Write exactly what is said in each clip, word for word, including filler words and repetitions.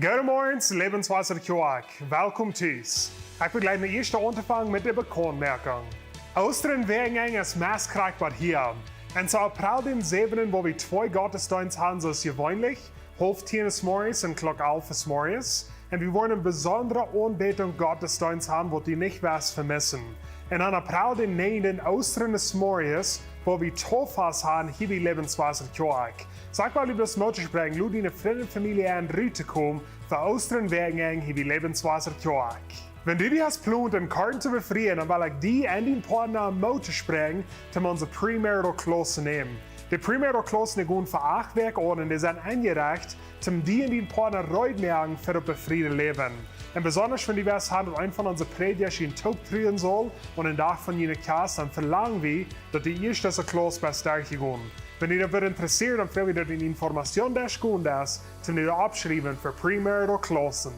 Goodemorjes, Lebenswasser Kjoakj. Welkom tus. Ekj well jlikj mau ieescht aunfangen met de Bekauntmoakjunk. Oostren Wäakjenenj es meist krakjt boolt hia. Un soo April dän säwenden woa wie twee Gottesdeenst haben, soo aus jeweenlich, haulf tieen zemorjes un Klock alf zemorjes. Un wie woaren eene besondre Aunbädunk Gottesdeenst haben, waut du nich woascht vemissen. Un aun April dän näajenden, Oostren zemorjes, woa wie Toofast haben hia bie Lebenswasser Kjoakj. Soo ekj well die bloos Moot toospräakjen, lod diene Frind un Famielje en, rut to komen fa Oostren Wäakjenenj hia bie Lebenswasser Kjoakj. Wan du die hast jeplont, diene Koaten to befrieen, dan well ekj die un dien Partner Moot toospräakjen, om onse premarital clause to nämen. De premarital clause, dee gonen fa acht Wäakj aun un dee sent aunjerecht, om die un dien Partner reed moaken fa daut befriede Läwen. Un besonda wan du west haben, daut eena von onse Prädja die tooptruren saul aun dän Dach von june Kjast, dan velangen wie, daut du ieescht dise clause best derchjegonen. Wan die daut wudd interesseren, dan froag wie daut en Informationsdesk gonen deist, om die opptoschriewen fa premarital clausen.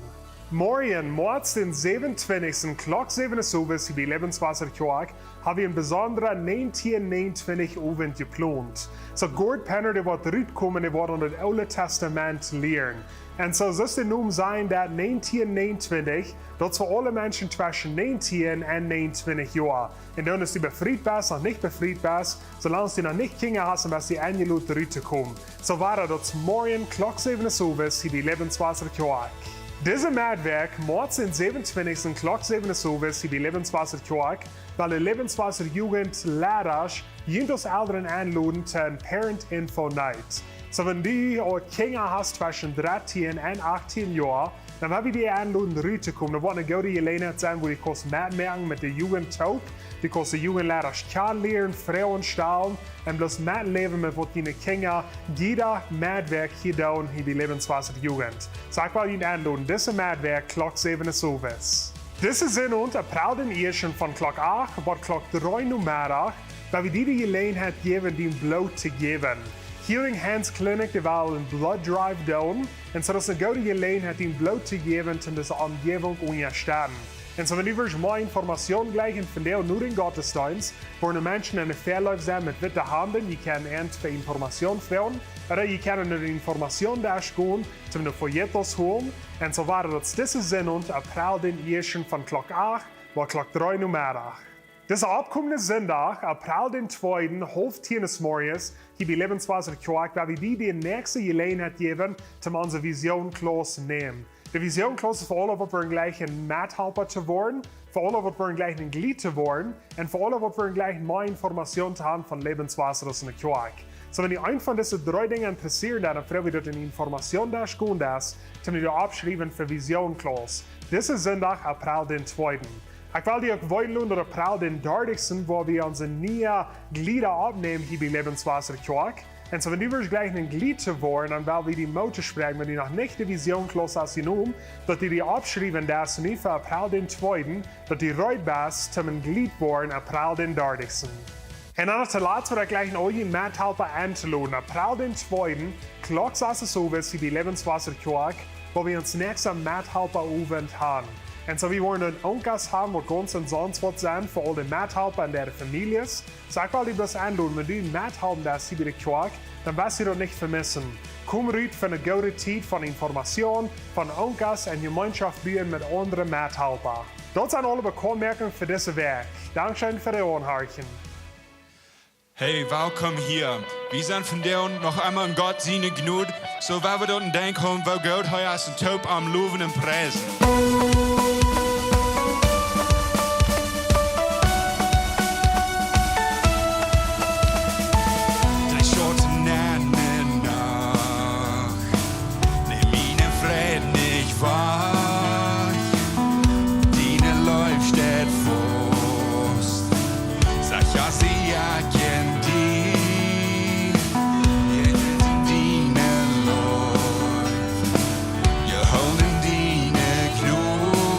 Morjen, Moaz dän säwenuntwintichsten, Klock säwen zemorjes hia bie Lebenswasser Kjoakj, haben wie eenen besondren näajentieen näajenuntwintich Owent jeplont. Soo Gord Penner, dee woat rutkomen, dee woat ons daut Oole Tastament lieren. Un soo aus de Nomen sajen, daut näajentieen näajenuntwintich, daut es fa aule Menschen tweschen näajentieen un näajenuntwintich Joa. Un dan, aus du befriet best, noch nich befriet best, soo lang aus du noch nich Kjinja hast, dan best du enjelot rut to komen. Soo woat daut morjen Klock säwen zemorjes hia bie Lebenswasser Kjoakj. Dise Medwäakj, Moaz dän säwenuntwintichsten, Klock säwen zemorjes hia bie Lebenswasser Kjoakj, well de Lebenswasser Jugend Lerasch junt aus Elren enloden to een Parent Info Night. Soo wan du aul Kjinja hast tweschen dartieen un achttieen Joa, dan well wie die enloden rut to komen. Daut woat eene goode Jeläajenheit sennen, wua du kaust metmoaken met de Jugend toop. Du kaust de Jugend Lerasch kjanen lieren, Froagen stalen un bloos metläwen met waut diene Kjinja jieda Medwäakj hia doonen hia bie Lebenswasser Jugend. Soo ekj well junt enloden, dise Medwäakj Klock säwen zemorjes. Dise Sindach, April dän ieeschten, von Klock acht bat Klock dree Nomeddach, well wie die de Jeläajenheit jäwen, dien Bloot to jäwen. Healing Hands Clinic, dee well een Blood Drive doonen. Un soo daut es eene goode Jeläajenheit, dien Bloot to jäwen, om dise Omjäwunk to unjastetten. Un soo wan du west mea Informationsdesk jlikj en vondoag no dän Gottesdeenst, woaren Menschen en de Väaleit sennen met witte Handen, jie kjennen an fa Informationsfroagen, ooda jie kjennen no dän Informationsdesk gonen, om de Folletos holen. Un soo woat daut dise Sindach, April dän ieeschten, von Klock acht bat Klock dree Nomeddach. Dise oppkomende Sindach, April dän tweeden, haulf tieen zemorjes, hia bie Lebenswasser Kjoakj, well wie die de näakjste Jeläajenheit jäwen, om onse Vision clause to nämen. De Vision clause es fa aule, waut wellen jlikjen Methalpa to woaren, fa aule, waut wellen jlikjen een Jlied to woaren, un fa aule, waut wellen jlikjen mea Information to haben von Lebenswasser aus eene Kjoakj. Soo wan die eent von dise dree Dinja interessieet, dan froag wie daut en Informationsdesk gonen deist, om die opptoschriewen fa Vision clause. Dise Sindach, April dän tweeden. Ekj well die uk weeten loten, daut April dän dartichsten, woa wie onse niee Jlieda oppnämen hia bie Lebenswasser Kjoakj. Un soo wan du west jlikjen een Jlied to woaren, dan well wie die Moot toospräakjen, wan du noch nich de Vision clause hast jenomen, daut du die oppschriewen deist nu fa April dän tweeden, daut du reed best, om een Jlied woaren, April dän dartichsten. Un dan noch toolatst well ekj jlikj aul june Methalpa entoloden. April dän tweeden, Klock sas zemorjes hia bie Lebenswasser Kjoakj, woa wie onsen näakjsten Methalpa Owent haben. Un soo wie woaren een Onkas haben, waut gaunz omsonst woat sennen fa aul de Methalpa un äare Famieljes. Soo ekj well die bloos enloden, wan du methalpen deist hia bie de Kjoakj, dan woascht du daut nich vemissen. Komm rut fa eene goode Tiet von Information, von Onkas un Jemeenschoft buen met aundre Methalpa. Daut sent aule Bekauntmoakjungen fa dise Wäakj. Dankscheen fa daut Aunhorchen. Hey, welkom hia. Wie sent vondoag noch eemol en Gott siene Jnod, soo woa wie daut en Denkj hoolen, woo goot hee es, un toop am lowen un priesen. Dee Schatten en de Nacht, nemm mienen Fräd nich wajch. Diene Leew steit faust, sajcht aus de Jacke en die. Hia es diene Leew, jehoolen diene Kjnod.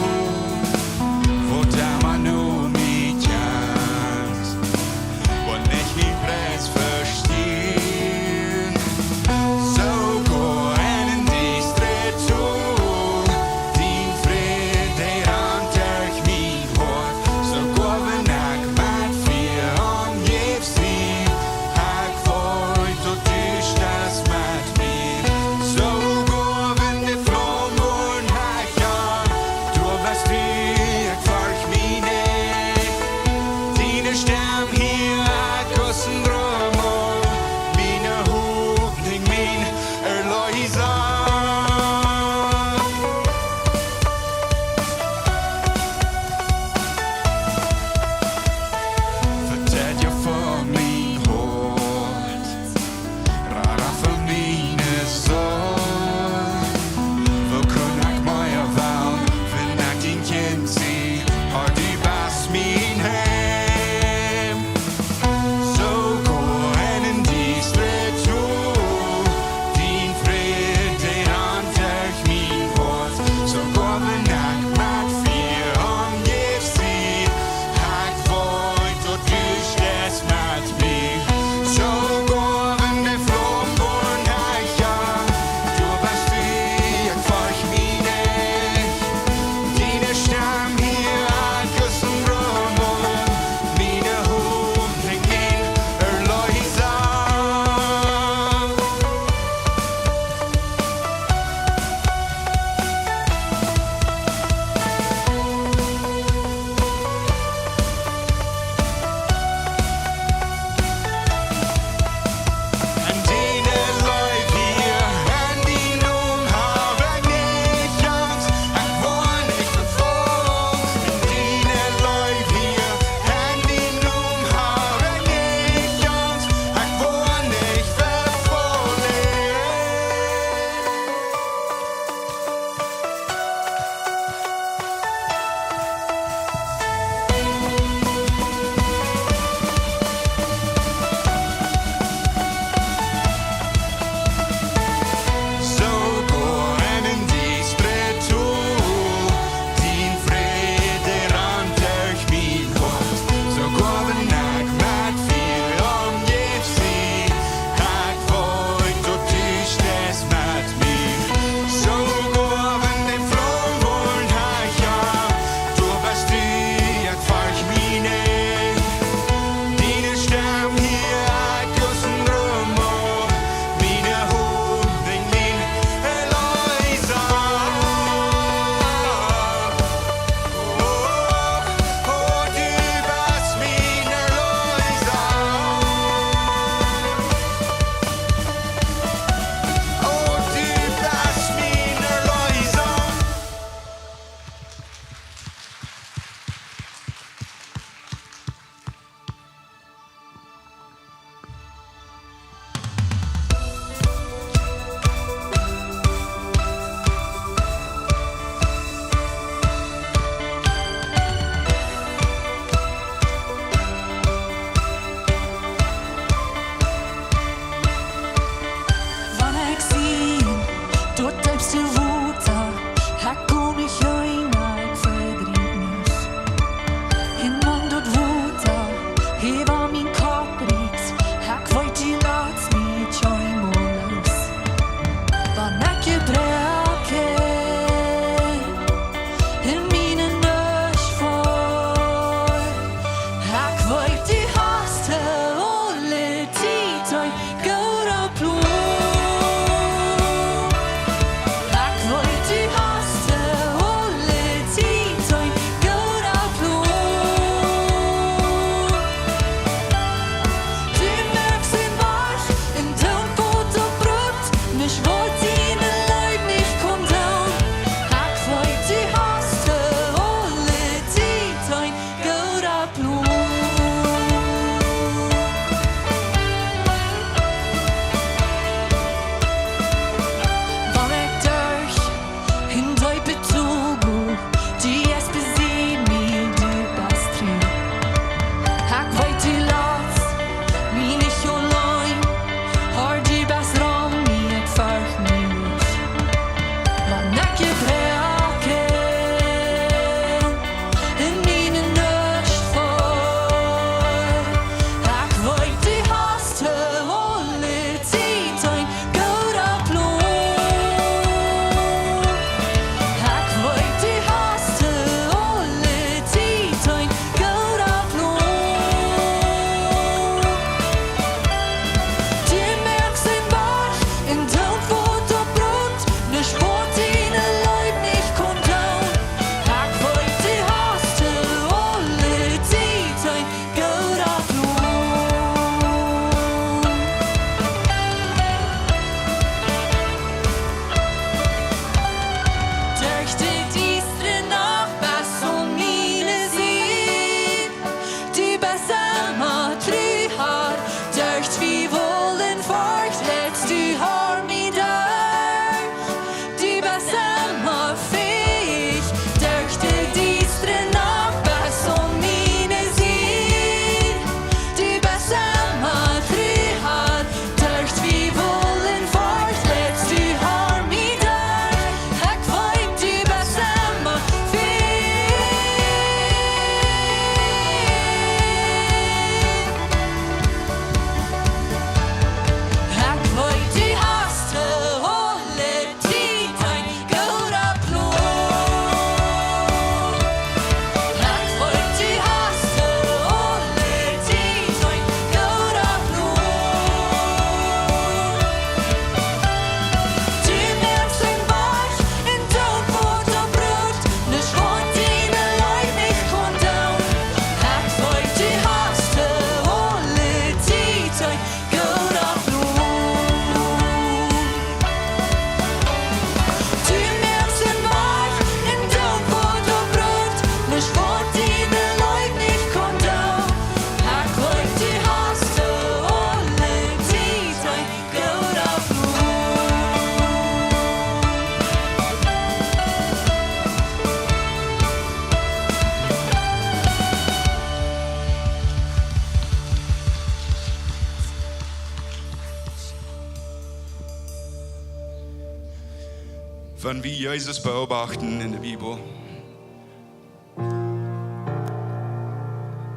Wan wie Jesus beobachten en de Bibel,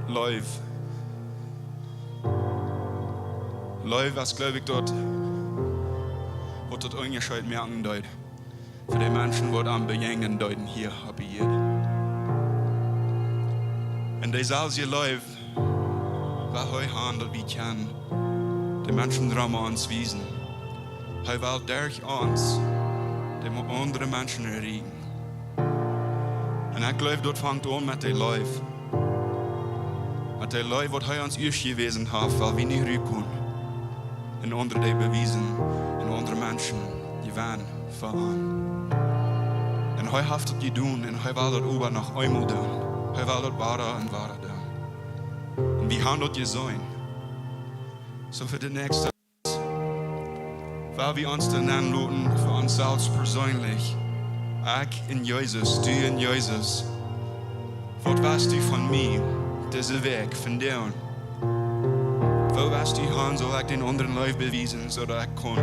Leew. Leew es, jleew ekj, daut, waut daut Unjascheet moaken deed fa de Menschen, waut am bejäajnen deeden hia opp Ieed. Un dee selwje Leew, waut hee haud, daut wie kjennen de Menschen rom ons wiesen. Hee well derch ons de mo-, aundre Menschen erreichen. Un ekj jleew, daut fangt aun met de Leew. Met de Leew, waut hee ons ieescht jewäsen haft, wiels wie nich rut kunnen. Un aundre dee bewiesen, un aundre Menschen jewennen fa am. Un hee haft daut jedonen, un hee well daut oba noch eemol doonen. Hee well daut wada un wada doonen. Un wie haben daut jeseenen. Soo fa de näakjste, wiels wie ons dan aunloten fa ons selfst perseenlich. Ekj un Jesus, du un Jesus. Waut west du von mie dise Wäakj, vondoag? Woo west du han, saul ekj dän aundren Leew bewiesen, soo daut ekj kaun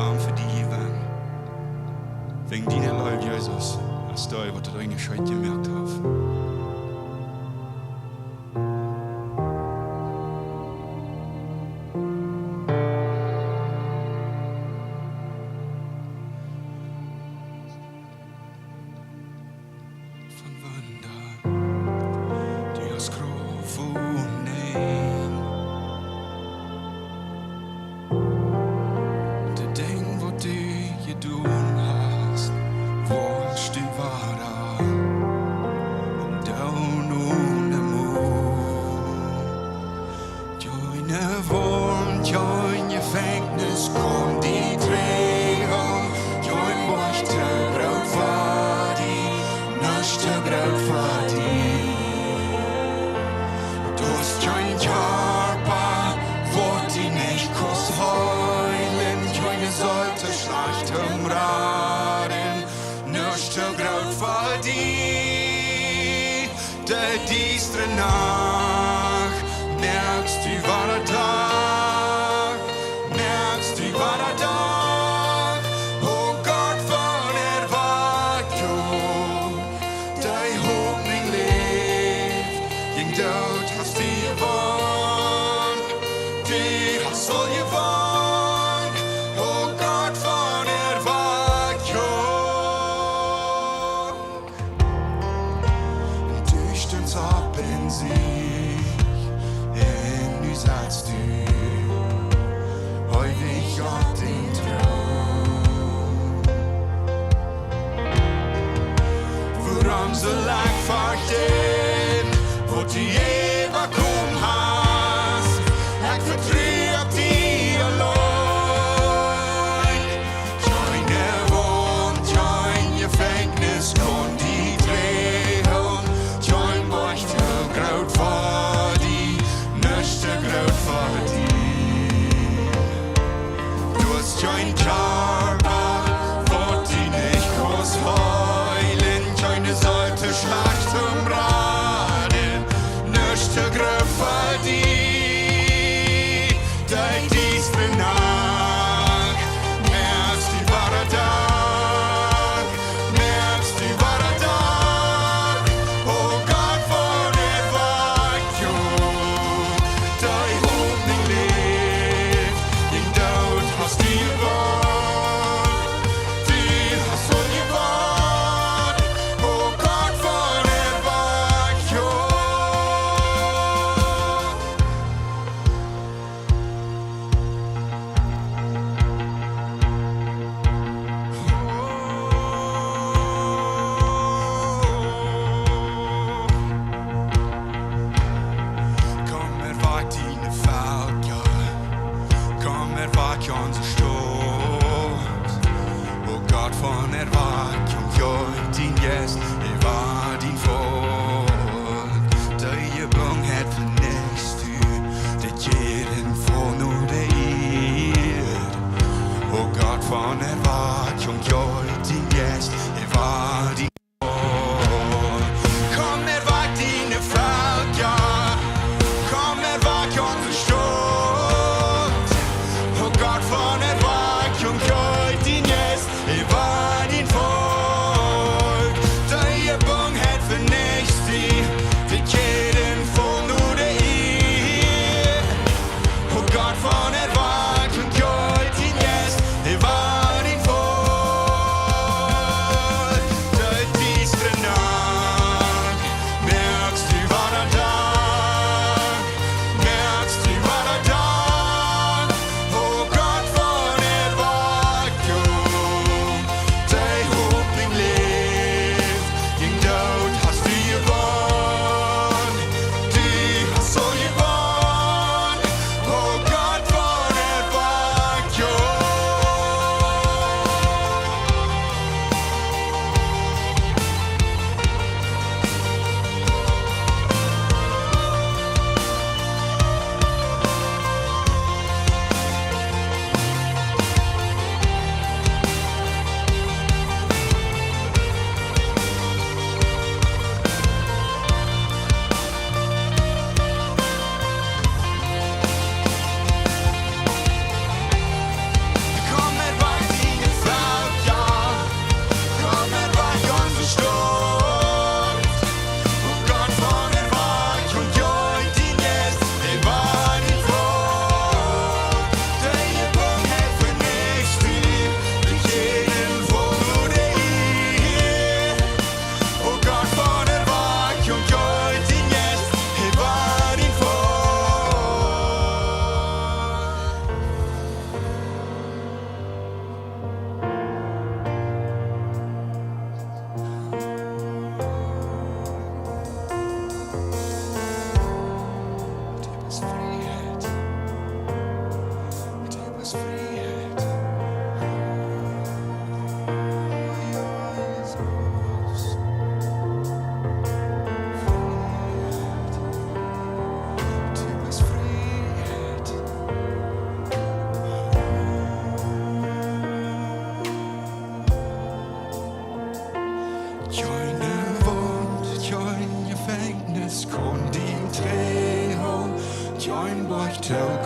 am fa die jewennen? Wäajen diene Leew, Jesus, es dee, waut daut Unjascheet jemoakt haft. Von wanda, du hast Krauft von Neem. De Dinj, waut du jedonen hast, woascht du wada doonen onen Mot. Kjeene Waunt, kjeen Jefenkjnis kaun die trigjhoolen, kjeen Boajch too groot fa die, nuscht too groot fa die. Du hast kjeen Kjarpa, waut die nich kaust heelen, kjeene Seel too schlajcht toom raden, nuscht too groot fa die. De diestre Nacht moakst du wada Dach, moakst du wada Dach. O Gott von Erwakjunk, dee Hopninj läft, dän Doot hast du jewonnt, du hast aul jewonnt. O Gott von Erwakjunk. Du stunst opp un sittst, un nu sitst du eewich opp dän Troon. Wuarom saul ekj ferchten, waut du äwakomen hast? Ekj vetru opp die auleen. Kjeene Waunt, kjeen Jefenkjnis kaun die trigjhoolen, kjeen Boajch too groot fa die, nuscht too groot fa die. Du hast kjeen Kjarpa, waut die nich kaust heelen, kjeene Seel too schlajcht toom raden, nuscht too groot fa die. De diestre Nacht moakst du wada Dach, moakst du wada Dach. O Gott von Erwakjunk, dee Hopninj läft, dän Doot hast du jewonnt, du hast aul jewonnt. O Gott von Erwakjunk.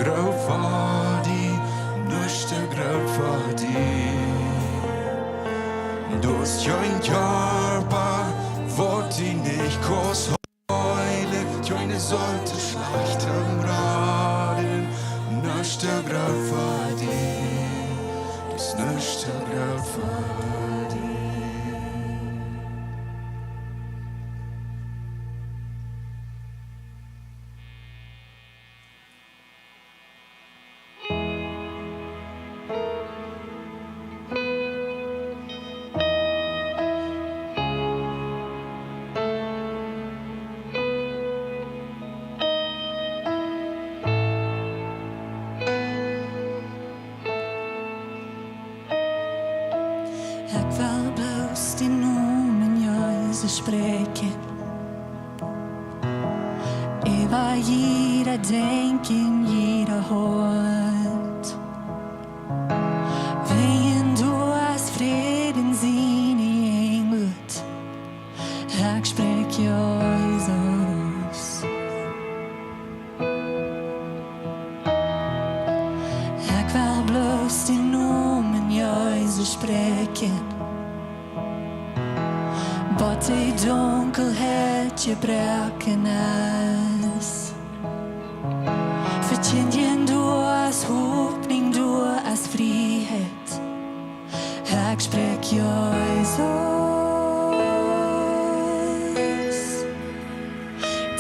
groot fa die, nuscht too groot fa die. Du hast kjeen Kjarpa, waut die nich kaust heelen, kjeene Solt schlajcht raden, nuscht too groot fa die, du hast nuscht too groot fa die. Ekj well bloos dän Nomen Jesus spräakjen. Äwa jieda Denkjen, jieda Hoat. Wiels du hast Fräd en siene Jäajenwuat. Ekj spräakj Jesus. Ekj well bloos dän Nomen Jesus spräakjen. Bat de Dunkelheit jebroaken es. Vekjindjen, du hast Hopninj, du hast Frieheit. Ekj spräakj Jesus.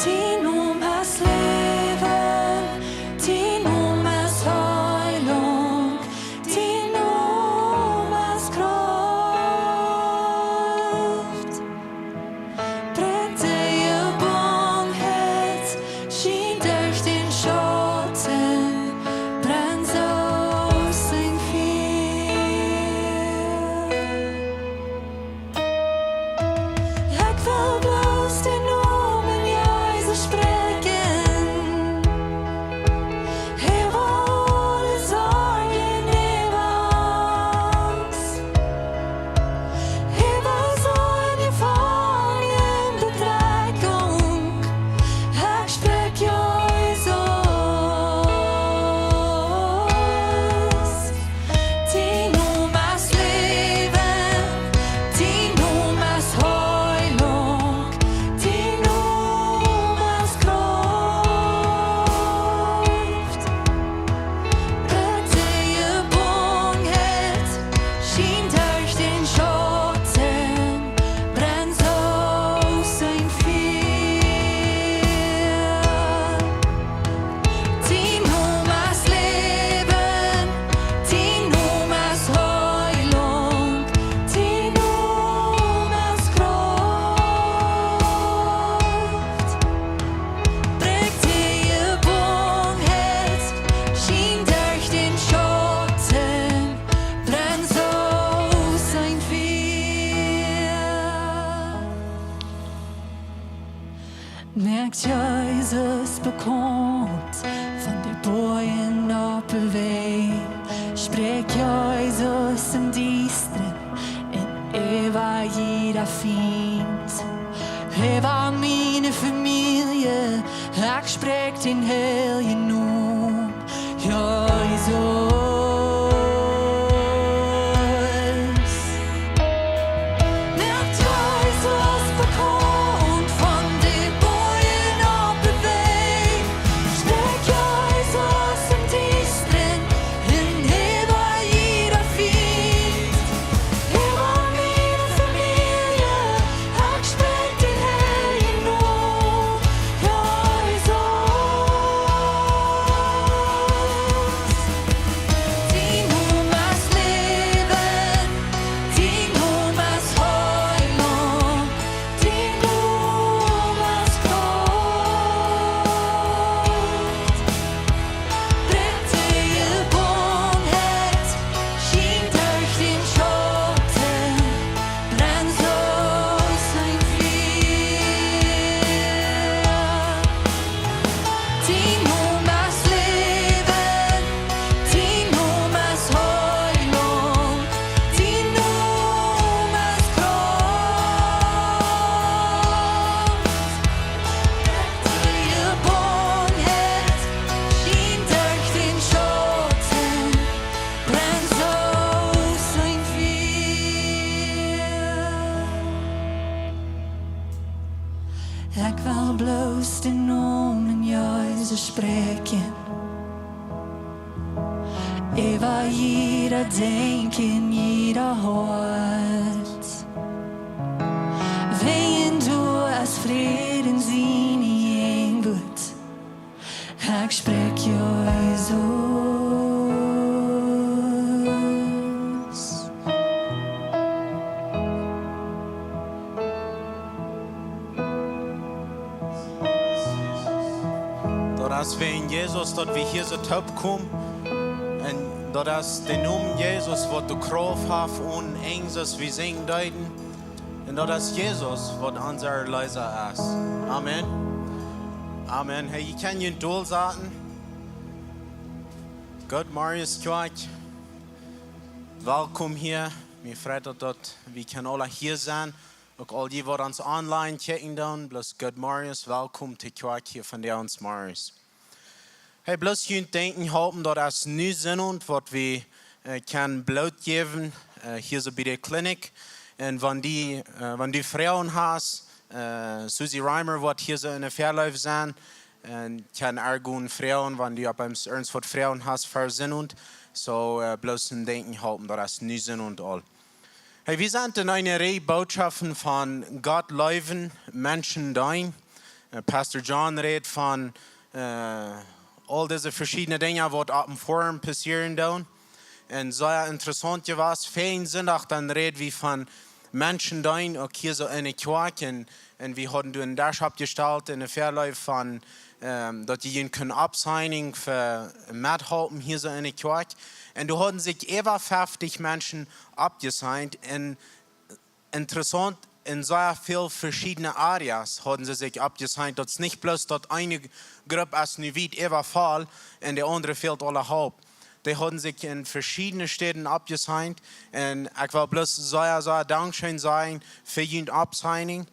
Dien Nomen es Läwen, dien Nomen es Heilunk, dien Nomen es Krauft. Bräakj de Jebungenheit, schien derch dän Schauten, brenn soo aus een Fia. Ekj well bloos dän Nomen Jesus spräakjen. Hee woat aule Sorjen, äwa Angst, äwa Sonn, Jefangen, Bedrekjunk. Ekj spräakj Jesus. Dien Nomen es Läwen, dien Nomen es Heilunk, dien Nomen es Krauft. Bräakj de Jebungenheit, schien derch dän Schauten, brenn soo aus een Fia. Dien Nomen es Läwen, dien Nomen es Heilunk, dien Nomen es Krauft. Bräakj de Jebungenheit, schien derch dän Schauten, brenn soo aus een Fia. Moakt Jesus bekaunt von de Bojen opp de Wajch. Spräakj Jesus em Diestren un äwa jieda Fient. Äwa miene Famielje, ekj spräakj dän heiljen Nomen Jesus. Moakt Jesus bekaunt von de Bojen opp de Wajch. Spräakj Jesus em Diestren un äwa jieda Fient. Äwa miene Famielje, ekj spräakj dän heiljen Nomen Jesus. Ekj well bloos dän Nomen Jesus spräakjen. Äwa jieda Denkjen, jieda Hoat. Wäajen doa es Fräd en siene Jäajenwoat. Ekj spräakj Jesus. Daut es wäajen Jesus, daut wie hia soo toopkomen. Un daut es de Nomen Jesus, waut de Krauft haft, un Enjels, wie sinjen deeden. Un daut es Jesus, waut ons Erleesa es. Amen. Amen. Hey, jie kjennen junt dolsaten. Good Marius Kjoakj. Welkom hia. Mie freit daut, daut wie kjennen aula hia sennen. Uk aul dee, waut ons online kjikjen doonen, bloos Good Marius, welkom to Kjoakj hia von de ons Marius. Hey, bloos junt denkjen halpen, daut es nu Sindach, waut wie, äh, kjennen Bloot jäwen, äh, hia soo bie de Klinik. Un wan dee, äh, wan du Froagen hast, äh, Susie Reimer woat hia soo enne Väaleef sennen. Un kjennen äa gonen Froagen, wan du opp eent waut Froagen hast fa Sindach. Soo, äh, bloos een denkjen halpen, daut es nu Sindach aul. Hey, wie sent en eene Reaj Bootschoften von Gott leewen, Menschen deenen. Äh, Pastor John rät von, äh, aul dise veschiedne Dinja, waut opp em Forum passieren doonen. Un sea interessaunt jewast. Väajen Sindach dan räd wie von Menschen deenen, uk hia soo enne Kjoakj. Un, un wie hauden doa een Desch oppjestalt enne Väaleef von, ähm, daut jie junt kunnen oppsignen fa methalpen hia soo enne Kjoakj. Un doa hauden sikj äwa feftich Menschen oppjesignt. Un interessaunt, en sea väl veschiedne Areas hauden see sikj oppjesignt. Daut es nich bloos daut eene Grupp es nu wiet äwafoll un de aundre fält aula haulf. Dee hauden sikj en veschiedne Städen oppjesignt. Un ekj well bloos sea, sea Dankscheen sajen fa june Oppsignunk.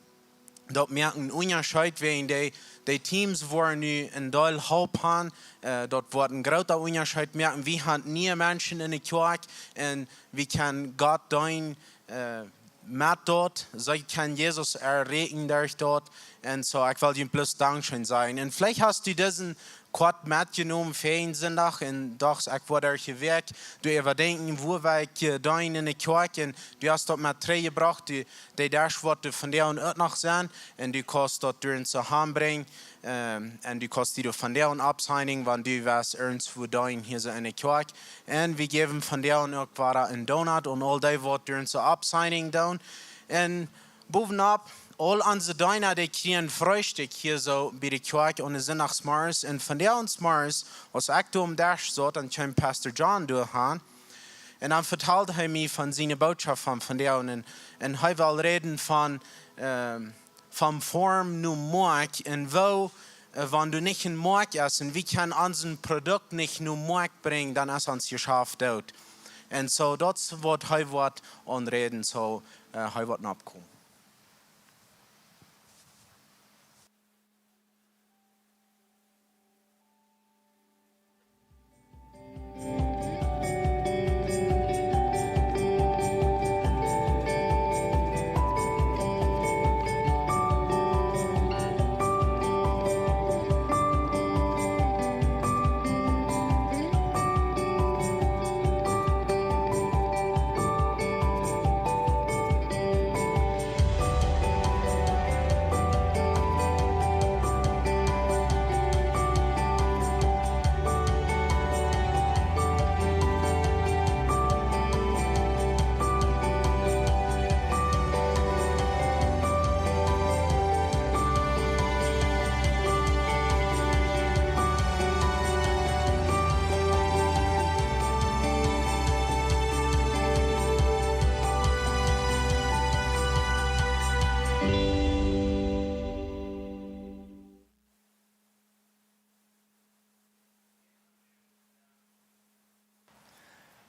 Daut moakt een Unjascheet, wäajen dee, dee Teams woaren nu een Deel Help han. Äh, daut woat een groota Unjascheet moaken. Wie han niee Menschen enne Kjoakj un wie kjennen Gott deenen, äh, met daut, see kjennen Jesus erreichen derch daut. Un soo, ekj well junt bloos Dankscheen sajen. Un veleicht hast du disen Quote metjenomen fa dän Sindach un dochst, ekj woa doa jewäakjt, du äwadenkjen, woo wie, äh, deenen enne Kjoakj, un du hast daut met trigjjebrocht, du, dee Desch woat doa vondoag uk noch sennen, un du kaust daut doa enne Hand brinjen, ähm, un du kaust die doa vondoag oppsignen, wan du west irjentwua deenen hia soo enne Kjoakj. Un wie jäwen vondoag uk wada een Donut aun aul dee, waut doa enne Oppsignunk doonen. Un bowen opp, aul onse Deena, dee kjrieen Freestikj hia soo bie de Kjoakj aun de Sindachsmorjes. Un vondoag zemorjes, aus ekj doa aum Desch saut, dan kjeem Pastor John doa han. Un dan vetald hee mie von siene Bootschoft von vondoag. Un, un hee wull räden von, ähm, vom Forum no Moakj un woo, äh, wan du nich en Moakj best un wie kjennen onsen Produkt nich no Moakj brinjen, dan es ons Jeschaft doot. Un soo, daut es waut hee woat aunräden, soo, äh, hee woat nopp komen.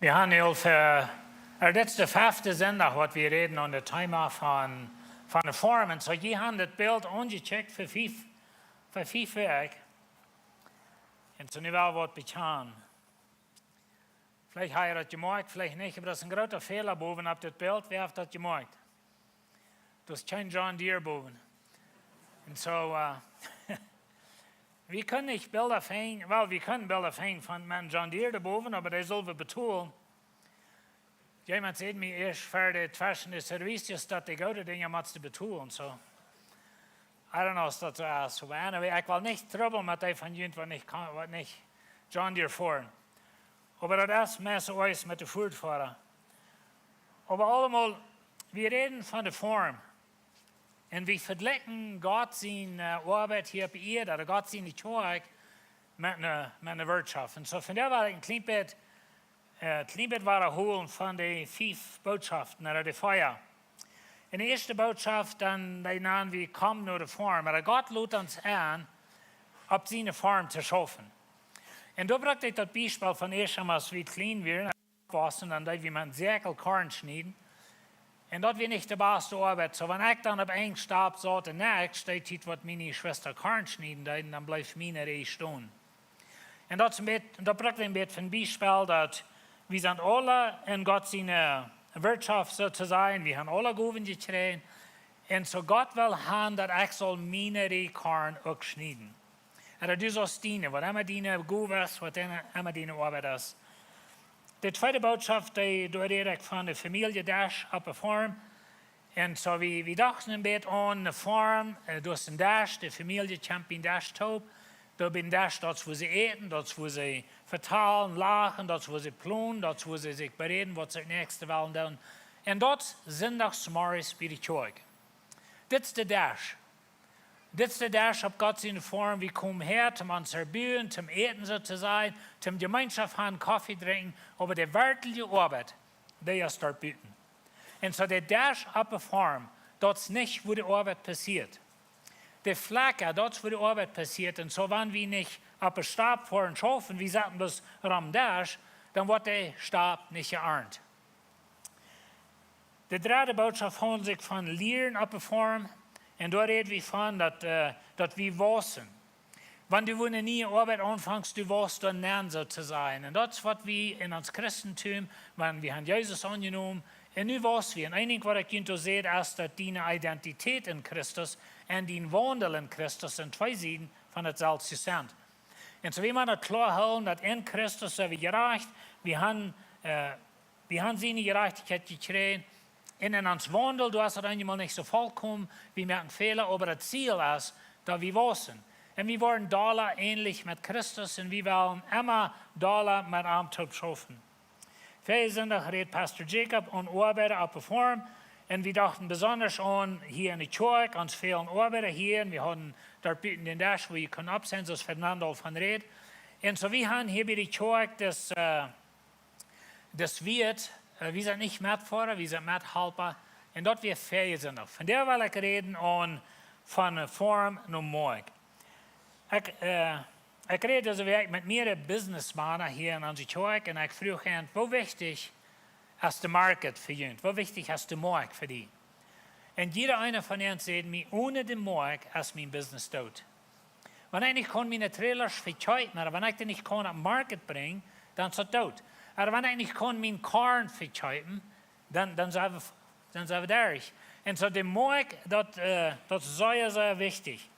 Wie haben nu aul fa, äh, dit es de fefte Sindach, waut wie räden aun daut Thema von, von de Forum. Un soo, jie haben daut Bilt aunjekjikjt fa fief, fa fief Wäakj. Un soo nu woa wie waut bekjanen. Veleicht hab jie daut jemoakjt, veleicht nich, oba daut es een groota Fäla bowen opp dit Bilt. Wäa haft daut jemoakjt? Daut es kjeen John Deere bowen. Soo, wie kunnen nich Bilda finjen, well, wie kunnen Bilda finjen von met een John Deere doa bowen, oba dee sullen wie betolen. Jemaunt säd mie ieescht ver de tweschen de servicios, daut de goode Dinja motst du betolen, soo. I don't know aus daut soo es, oba anyway, ekj well nich trubblen met dee von junt waut nich John Deere foaren. Oba daut es meist soo met de Fuatfoara. Oba aulemol, wie räden von de Form. Un wie vejlikjen Gott siene Oabeit hia opp Ieed, ooda Gott siene Kjoakj, met ne Wirtschoft. Un soo von doa well ekj een kjlien bät wadaholen von de fief Bootschoften, ooda de vea. Un de ieeschte Bootschoft, dan dee nanen wie: Komm no de Form. Ooda Gott lot ons en, opp siene Form to schaufen. Un doa brukt ekj daut Biespel von ieescht emol, aus wie kjlien wieren, oppwossen, dan deed wie met een Säakjel Korn schnieden. Un daut wia nich de baste Oabeit. Soo wan ekj dan opp een Stap saut un näakjst deed hee waut miene Jeschwista Korn schnieden deeden, dan bleef miene Rieej stonen. Un daut brukt een bät von Biespel, daut wie sent aula en Gott siene Wirtschoft, soo to sajen. Wie han aula Gowen jekjräajen. Un soo Gott well han, daut ekj saul miene Rieej Korn uk schnieden. Ooda du saust diene, waut emma diene Gow es, waut emma diene Oabeit es. De tweede Bootschoft, dee doa räd ekj von de Famieljedesch opp de Form. Un soo wie dochten een bät aun ne Form, doa es een Desch, de Famielje kjemt biem Desch toop. Doa biem Desch, daut es wua see äten, daut es wua see vetalen, lachen, daut es wua see plonen, daut es wua see sikj beräden waut see daut näakjste wellen doonen. Un daut sindachsmorjes bie de Kjoakj. Dit es de Desch. Dit es de Desch opp Gott siene Form. Wie komen häa toom ons verbuen, toom äten, soo to sajen, toom Jemeenschoft han, Koffe drinkjen, oba de werkjliche Oabeit, dee es doa buten. Un soo de Desch opp de Form, daut es nich wua de Oabeit passieet. De Flakja, daut es wua de Oabeit passieet. Un soo wan wie nich opp de Stap foaren schaufen, wie seten bloos rom Desch, dan woat de Stap nich jearnt. De dredde Bootschoft haundelt sikj von Lieren opp de Form. Un doa räd wie von, daut wie wausen. Wan du wua ne niee Oabeit aunfangst, du waust doa nenn, soo to sajen. Un daut es waut wie en ons Christentum, wan wie han Jesus aunjenomen, un nu waus wie. Un een Dinkj waut ekj junt doa säd es, daut diene Identität en Christus en dien Waundel en Christus sent twee Sieden von daut selwje Sent. Un soo wie motten daut kloa hoolen, daut en Christus sent wie jerajcht, wie han siene Jerajchtichkjeit jekjräajen. Un en ons Waundel, doa es daut eenjemol nich soo volkomen, wie moaken Fäla, oba daut Ziel es, daut wie wausen. Un wie woaren dolla änlich met Christus un wie wellen emma dolla met am toop schaufen. Väajen Sindach räd Pastor Jacob aun Oabeida opp de Form. Un wie dochten besondasch aun hia en de Kjoakj, ons fälen Oabeida hia. Un wie hauden doa buten dän Desch, wua jie kunnen oppseenen, soo aus Fernando aul von räd. Un soo wie han hia bie de Kjoakj dis Wiet, wie sent nich Metfoara, wie sent Methalpa. Un daut wia väajen Sindach. Vondoag well ekj räden aun von Form no Moakj. Ekj räd dise Wäakj met miere businessmana hia en onse Kjoakj un ekj fruach an: Woo wichtich es de market fa junt? Woo wichtich es de Moakj fa die? Un jieda eena von an säd mie: One de Moakj es mien business doot. Wan ekj nich kaun miene trailers vekjeepen, ooda wan ekj dee nich kaun opp market brinjen, dan es daut doot. Ooda wan ekj nich kaun mien Korn vekjeepen, dan sent wie derch. Un soo de Moakj, daut es sea, sea wichtich.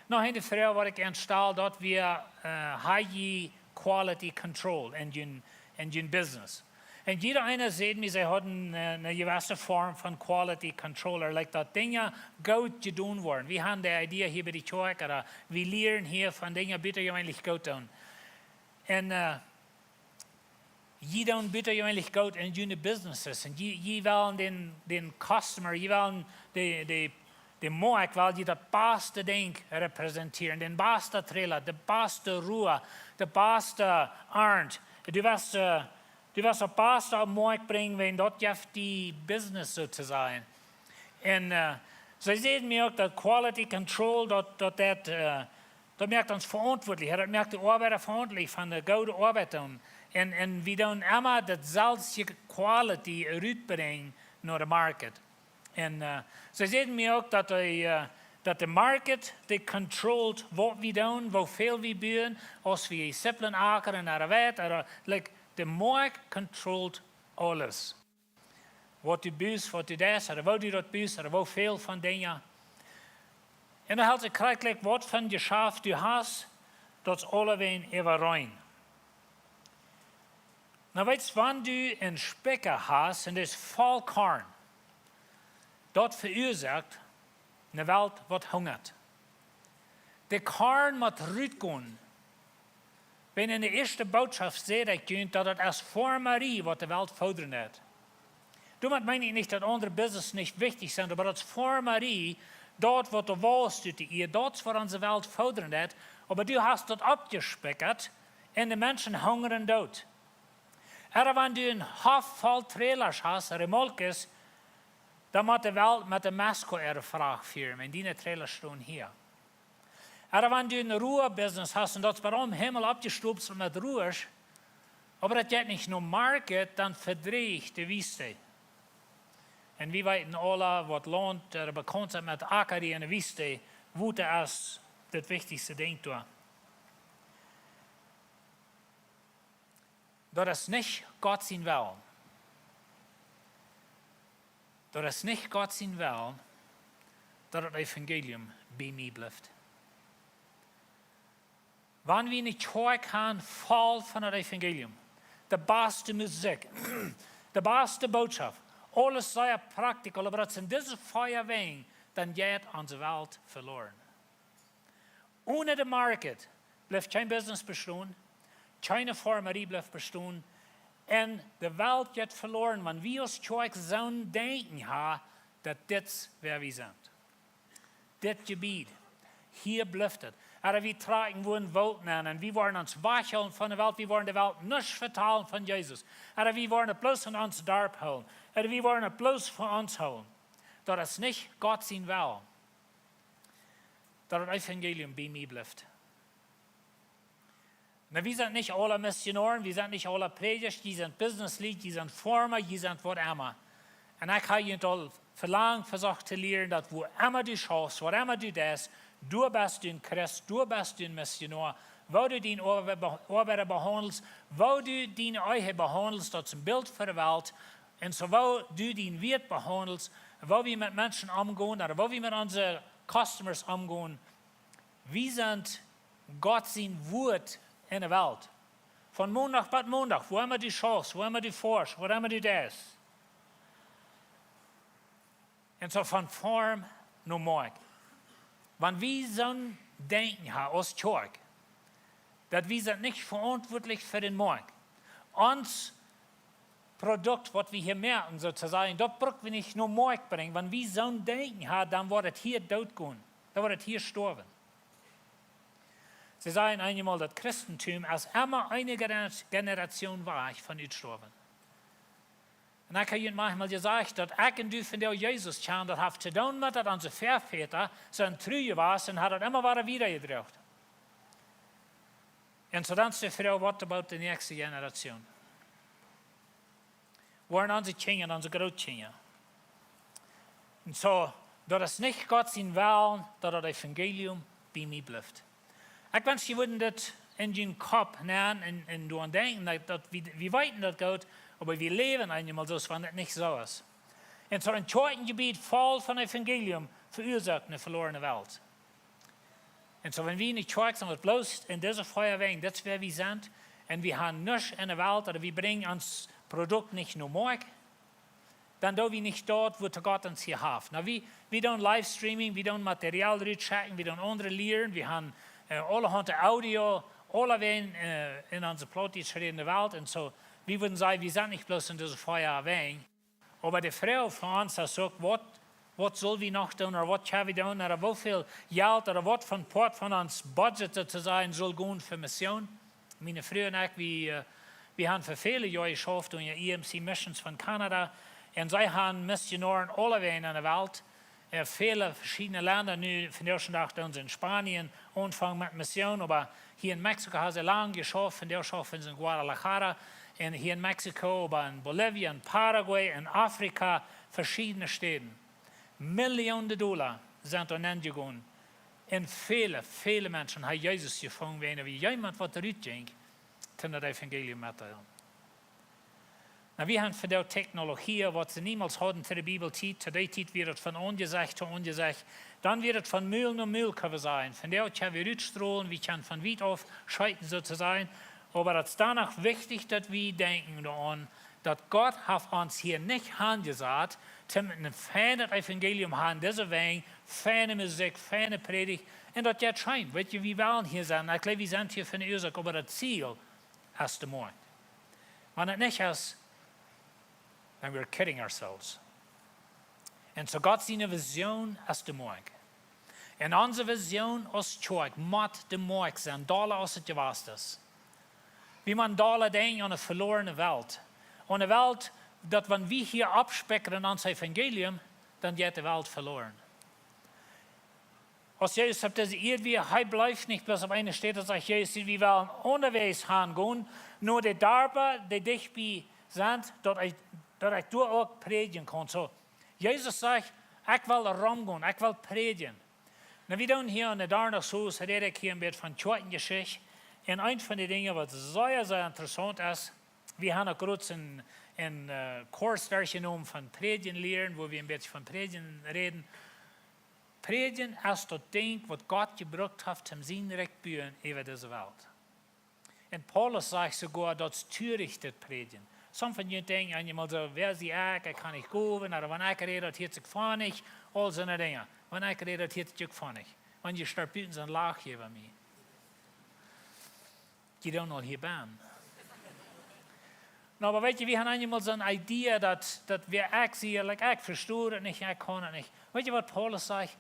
Noch eene Froag waut ekj an stal, daut wia: Ha jie quality control en jun business? Un jieda eena säd mie, see hauden ne jewesse Form von quality control, like daut Dinja goot jedonen woaren. Wie han de idea hia bie de Kjoakj, ooda wie lieren hia von Dinja butajeweenlich goot doonen. Un jie doonen butajeweenlich goot en june businesses. Un jie wellen dän customer, jie wellen de Moakj, well jie daut baste Dinkj repräsentieren, dän baste trailer, de baste Rua, de baste Arnt. Du west daut baste opp Moakj brinjen, wan daut jeft die business, soo to sajen. Un see säden mie uk, daut quality control, daut moakt ons veauntwuatlich, daut moakt de Oabeida veauntwuatlich von de goode Oabeit doonen. Un wie doonen emma daut selwje quality rutbrinjen no de market. Un see säden mie uk, daut de market, dee controlled waut wie doonen, woo väl wie buen, aus wie Sieplen akren ooda waut, like, de Moakj controlled aules. Waut du bust, waut du deist, ooda woo du daut bust, ooda woo väl von Dinja. Un dan helt sikj krakjt waut von Jeschaft du hast, daut es aulawäajen äwareen. Nu weetst, wan du een Spikja hast un daut es voll Korn, daut veuasoakt ne Welt waut hungat. De Korn mott rutgonen. Wan en de ieeschte Bootschoft säd ekj junt, daut et es Formarie waut de Welt fodren deit. Doamet meen ekj nich daut aundre Business nich wichtich sent, oba daut es Formarie, daut waut de Wauls ut de Ieed, daut es waut onse Welt fodren deit, oba du hast daut oppjespikjat un de Menschen hungren doot. Ooda wan du een Hoff voll Trailers hast, Remolkes, dan mott de Welt met de Mesco äare Fracht fieren, wan diene Trailers stonen hia. Ooda wan du een Ruabusiness hast un daut es bie om Himmel oppjestopt met Ruasch, oba daut jeit nich no Market, dan vedrieecht de Wiest. Un wie weeten aula waut Launt, äh, bekaunt sent met Akja en de Wiest, Wota es daut wichtichste Dinkj doa. Daut es nich Gott sien Well. Daut es nich Gott sien Well, daut daut Evangelium bie mie blift. Wan wie ne Kjoakj han voll von daut Evangelium, de baste Musikj, de baste Bootschoft, aules sea practical, oba daut sent dise vea Wäaj, dan jeit onse Welt veloaren. Onen de Market blift kjeen Business bestonen, kjeene Formarie blift bestonen, un de Welt jeit veloaren, wan wie aus Kjoakj soon Denkjen han, daut dit es wäa wie sent. Dit Jebied, hia blift et. Ooda wie trakjen wua en Woolt nenn un wie woaren ons wajchhoolen von de Welt, wie woaren de Welt nuscht vetalen von Jesus. Ooda wie woaren et bloos en ons Darp hoolen. Ooda wie woaren et bloos fa ons hoolen. Daut es nich Gott sien Well, daut daut Evangelium bie mie blift. Nu, wie sent nich aula Missionoaren, wie sent nich aula Prädjasch, jie sent Businesslied, jie sent Forma, jie sent waut emma. Un ekj hab junt aul väl lang vesocht to lieren, daut wua emma du schaufst, waut emma du deist, du best een Christ, du best een Missionoa, woo du dien Oabe-, Oabeida behaundelst, woo du diene Ehe behaundelst, daut es een Bilt fa de Welt. Un soo woo du dien Wieet behaundelst, woo wie met Menschen omgonen, ooda woo wie met onse customers omgonen, wie sent Gott sien Wuat en de Welt. Von Mondach bat Mondach, wua emma du schaufst, wua emma du foascht, waut emma du deist. Un soo von Form no Markt. Wan wie soon Denkjen han aus Kjoakj, daut wie sent nich veauntwuatlich fa dän Markt. Ons Produkt, waut wie hia moaken, soo to sajen, daut bruck wie nich no Markt brinjen. Wan wie soon Denkjen han, dan woat et hia doot gonen. Dan woat et hia stoawen. See sajen eenjemol, daut Christentum es emma eene Gener-, Generation wajch von utstoawen. Un ekj hab junt maunchmol jesajcht, daut ekj un du vondoag Jesus kjanen, daut haft to doonen met daut onse Väavodasch sent tru jewast un haben daut emma wada wieda jedroagen. Un soo dan es de Froag, what about de näakjste Generation? Woaren onse Kjinja, onse Grootkjinja? Un soo, daut es nich Gott sien Well, daut daut Evangelium bie mie blift. Ekj wensch, jie wudden daut en jun Kopp nämen un, un doaraun denkjen, daut, daut wie, wie weeten daut goot, oba wie läwen eenjemol soo, aus wan daut nich soo es. Un soo een Kjoakjenjebied voll von Evangelium veuasoakt ne veloarne Welt. Un soo, wan wie ne Kjoakj sent, waut bloos en dise vea Wäaj, daut es wäa wie sent, un wie han nuscht en de Welt, ooda wie brinjen ons Produkt nich no Markt, dan doo wie nich daut, wua Gott ons hia haft. Nu, wie, wie doonen Livestreaming, wie doonen Material rutschekjen, wie doonen aundre lieren, wie han, äh, aulahaunt Audio, aulawäajen, äh, en onse plautdietsch rädende Welt. Un soo, wie wudden sajen, wie sent nich bloos en dise vea Wäaj. Oba de Froag fa ons es uk, waut, waut sell wie noch doonen, ooda waut kjenn wie doonen, ooda woo väl Jelt, ooda waut fa een Poat von ons Budget, soo to sajen, saul gonen fa Mission? Miene Fru un ekj, wie, äh, wie han fa väle Joaren jeschauft unja E M C Missions von Kanada. Un see han Missionoaren aulawäajen en de Welt, äh, väle veschiedne Lenda. Nu, vondoag dän Dach doonen see en Spanien aunfangen met Mission, oba hia en Mexiko haben see lang jeschauft, vondoag schaufen see en Guadalajara, un hia en Mexiko, oba en Bolivien, en Paraguay, en Afrika, veschiedne Städen. Millionen Dolla sent doa nenjegonen. Un väle, väle Menschen haben Jesus jefungen, wan wie jemaunt waut rutjinkj, toom daut Evangelium metdeelen. Nu, wie haben vondoag Technologie, waut see niemols hauden to de Bibeltiet. To dee Tiet wia daut von Aunjesecht to Aunjesecht. Dan wia daut von Mul no Mul, kjenn wie sajen. Vondoag kjenn wie rutstrolen, wie kjennen von wiet auf scheeten, soo to sajen. Oba daut es dan noch wichtich, daut wie denkjen doaraun, daut Gott haft ons hia nich aunjesat, om een feinet Evangelium han, dise Wäaj, feine Musikj, feine Prädicht. Un daut jeit scheen. Weet jie, wie wellen hia sennen. Ekj jleew, wie sent hia fa eene Uasoak, oba daut Ziel es de Moakj. Wan et nich es, then we're kidding ourselves. Un soo Gott siene Vision es de Moakj. Un onse Vision aus Kjoakj mott de Moakj sennen, dolla aus et jewast es. Wie motten dolla denkjen aun eene velorne Welt. Aun eene Welt, daut wan wie hia aufspikjren aun ons Evangelium, dan jeit de Welt veloren. Aus Jesus opp dise Ieed wia, hee bleef nich bloos opp eene Städ, daut sajcht Jesus, wie wellen unjawäajes han gonen, no de Darpa, dee dicht bie sent, daut ekj, daut ekj doa uk prädjen kaun. Soo, Jesus sajcht, ekj well romgonen, ekj well prädjen. Nu, wie doonen hia aun de Darnachshuus, räd ekj hia een bät von Kjoakjenjeschicht. Un eent von de Dinja, waut sea, sea interessaunt es, wie haben uk groot een, een, äh, Kurs derchjenomen von Prädjen lieren, wua wie een bät von Prädjen räden. Prädjen es daut Dinkj, waut Gott jebrukt haft, om sien Rikj buen äwa dise Welt. Un Paulus sajcht soogoa, daut es törichtet Prädjen. Some von junt denkjen eemol soo, wäa sie ekj, ekj kaun nich gonen, ooda wan ekj räd, daut hieet sikj funny, aul soone Dinja. Wan ekj räd, daut hieet sikj uk funny. Wan jie stonen buten, dan lach jie äwa mie. Jie doonen aul hia bie. Nu, oba weet jie, wie haben eemol soone Idee, daut, daut wäa ekj sie, like, ekj vesto et nich, ekj kaun et nich. Weet jie, waut Paulus sajcht?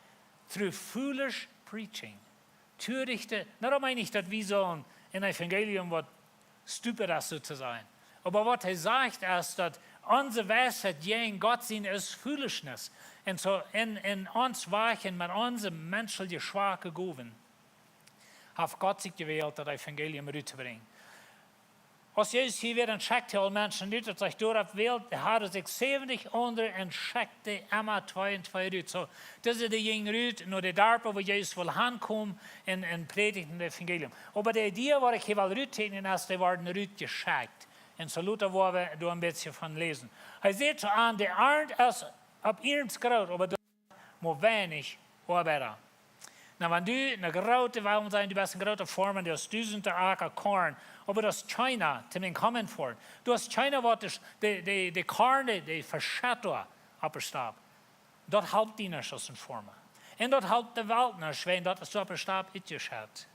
Through foolish preaching. Törichte, nu, daut meen ekj nich, daut wie soo een Evangelium, waut stupid es, soo to sajen. Oba waut hee sajcht, es, daut onse Weisheit jäajen Gott sien es foolishness. Un soo en, en ons Wajch, met onse menschelje schwake Gowen, haft Gott sikj jewält, daut Evangelium ruttobrinjen. Aus Jesus hia wia, dan schekjt hee aul Menschen rut, daut sajcht, doaropp wäld, haud hee sikj säwentich aundre un schekjt dee emma twee un twee rut. Soo, dise, dee jinjen rut no de Darpa, wua Jesus wull hankomen, un, un prädjden daut Evangelium. Oba de Idee, waut ekj hia well ruttrakjen, es, dee worden rutjeschekjt. Un soo lota woa wie doa een bät von läsen. Hee sajcht soo aun, de Arnt es opp ieescht groot, oba mau weinich Oabeida. Nu, wan du een groote, wuarom sajen, du best een groota Foarma, du hast dusende Acka Korn, oba du hast kjeena, to mien Kommen fort. Du hast kjeena, waut de, de, de, de Korn, dee, dee veschett doa opp de Stap. Daut halpt die nich aus een Foarma. Un daut halpt de Welt nich, wan daut es opp de Stap utjeschett.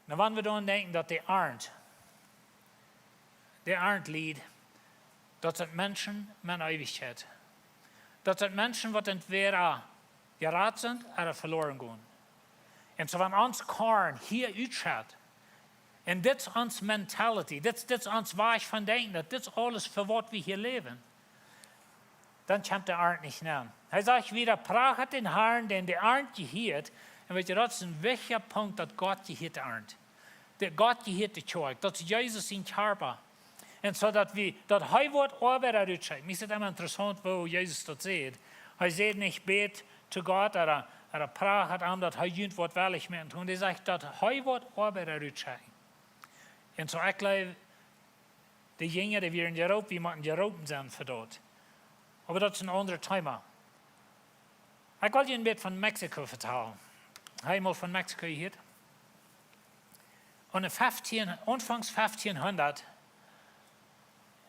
Nu, wan wie dan denkjen, daut de Arnt, de Arnt lieet, daut sent Menschen met Eewichkjeit. Daut sent Menschen, waut entwäda jerat sent ooda veloren gonen. Un soo, wan ons Korn hia utschett, un dit es ons mentality, dit, dit es ons Wajch von denkjen, daut dit es aules, fa waut wie hia läwen, dan kjemt de Arnt nich nenn. Hee sajcht wada, prachat dän Harn, dän de Arnt jehieet. Un weet jie, daut es een wichtja Punkt, daut Gott jehieet de Arnt. Daut Gott jehieet de Kjoakj. Daut es Jesus sien Kjarpa. Un soo daut wie, daut hee woat Oabeida rutschekjen. Mie es et emma interessaunt, woo Jesus daut sajcht. Hee sajcht nich, bät to Gott, ooda, ooda prachat am, daut hee junt woat wellich moaken. Un hee sajcht, daut hee woat Oabeida rutschekjen. Un soo, ekj jleew, de Jinja, dee wieren jeroopt, wie motten jeroopt sennen fa daut. Oba daut es een aundret Thema. Ekj well junt een bät von Mexiko vetalen. Hab jie mol von Mexiko jehieet? Un en feftieen, aunfangs feftieenhundat,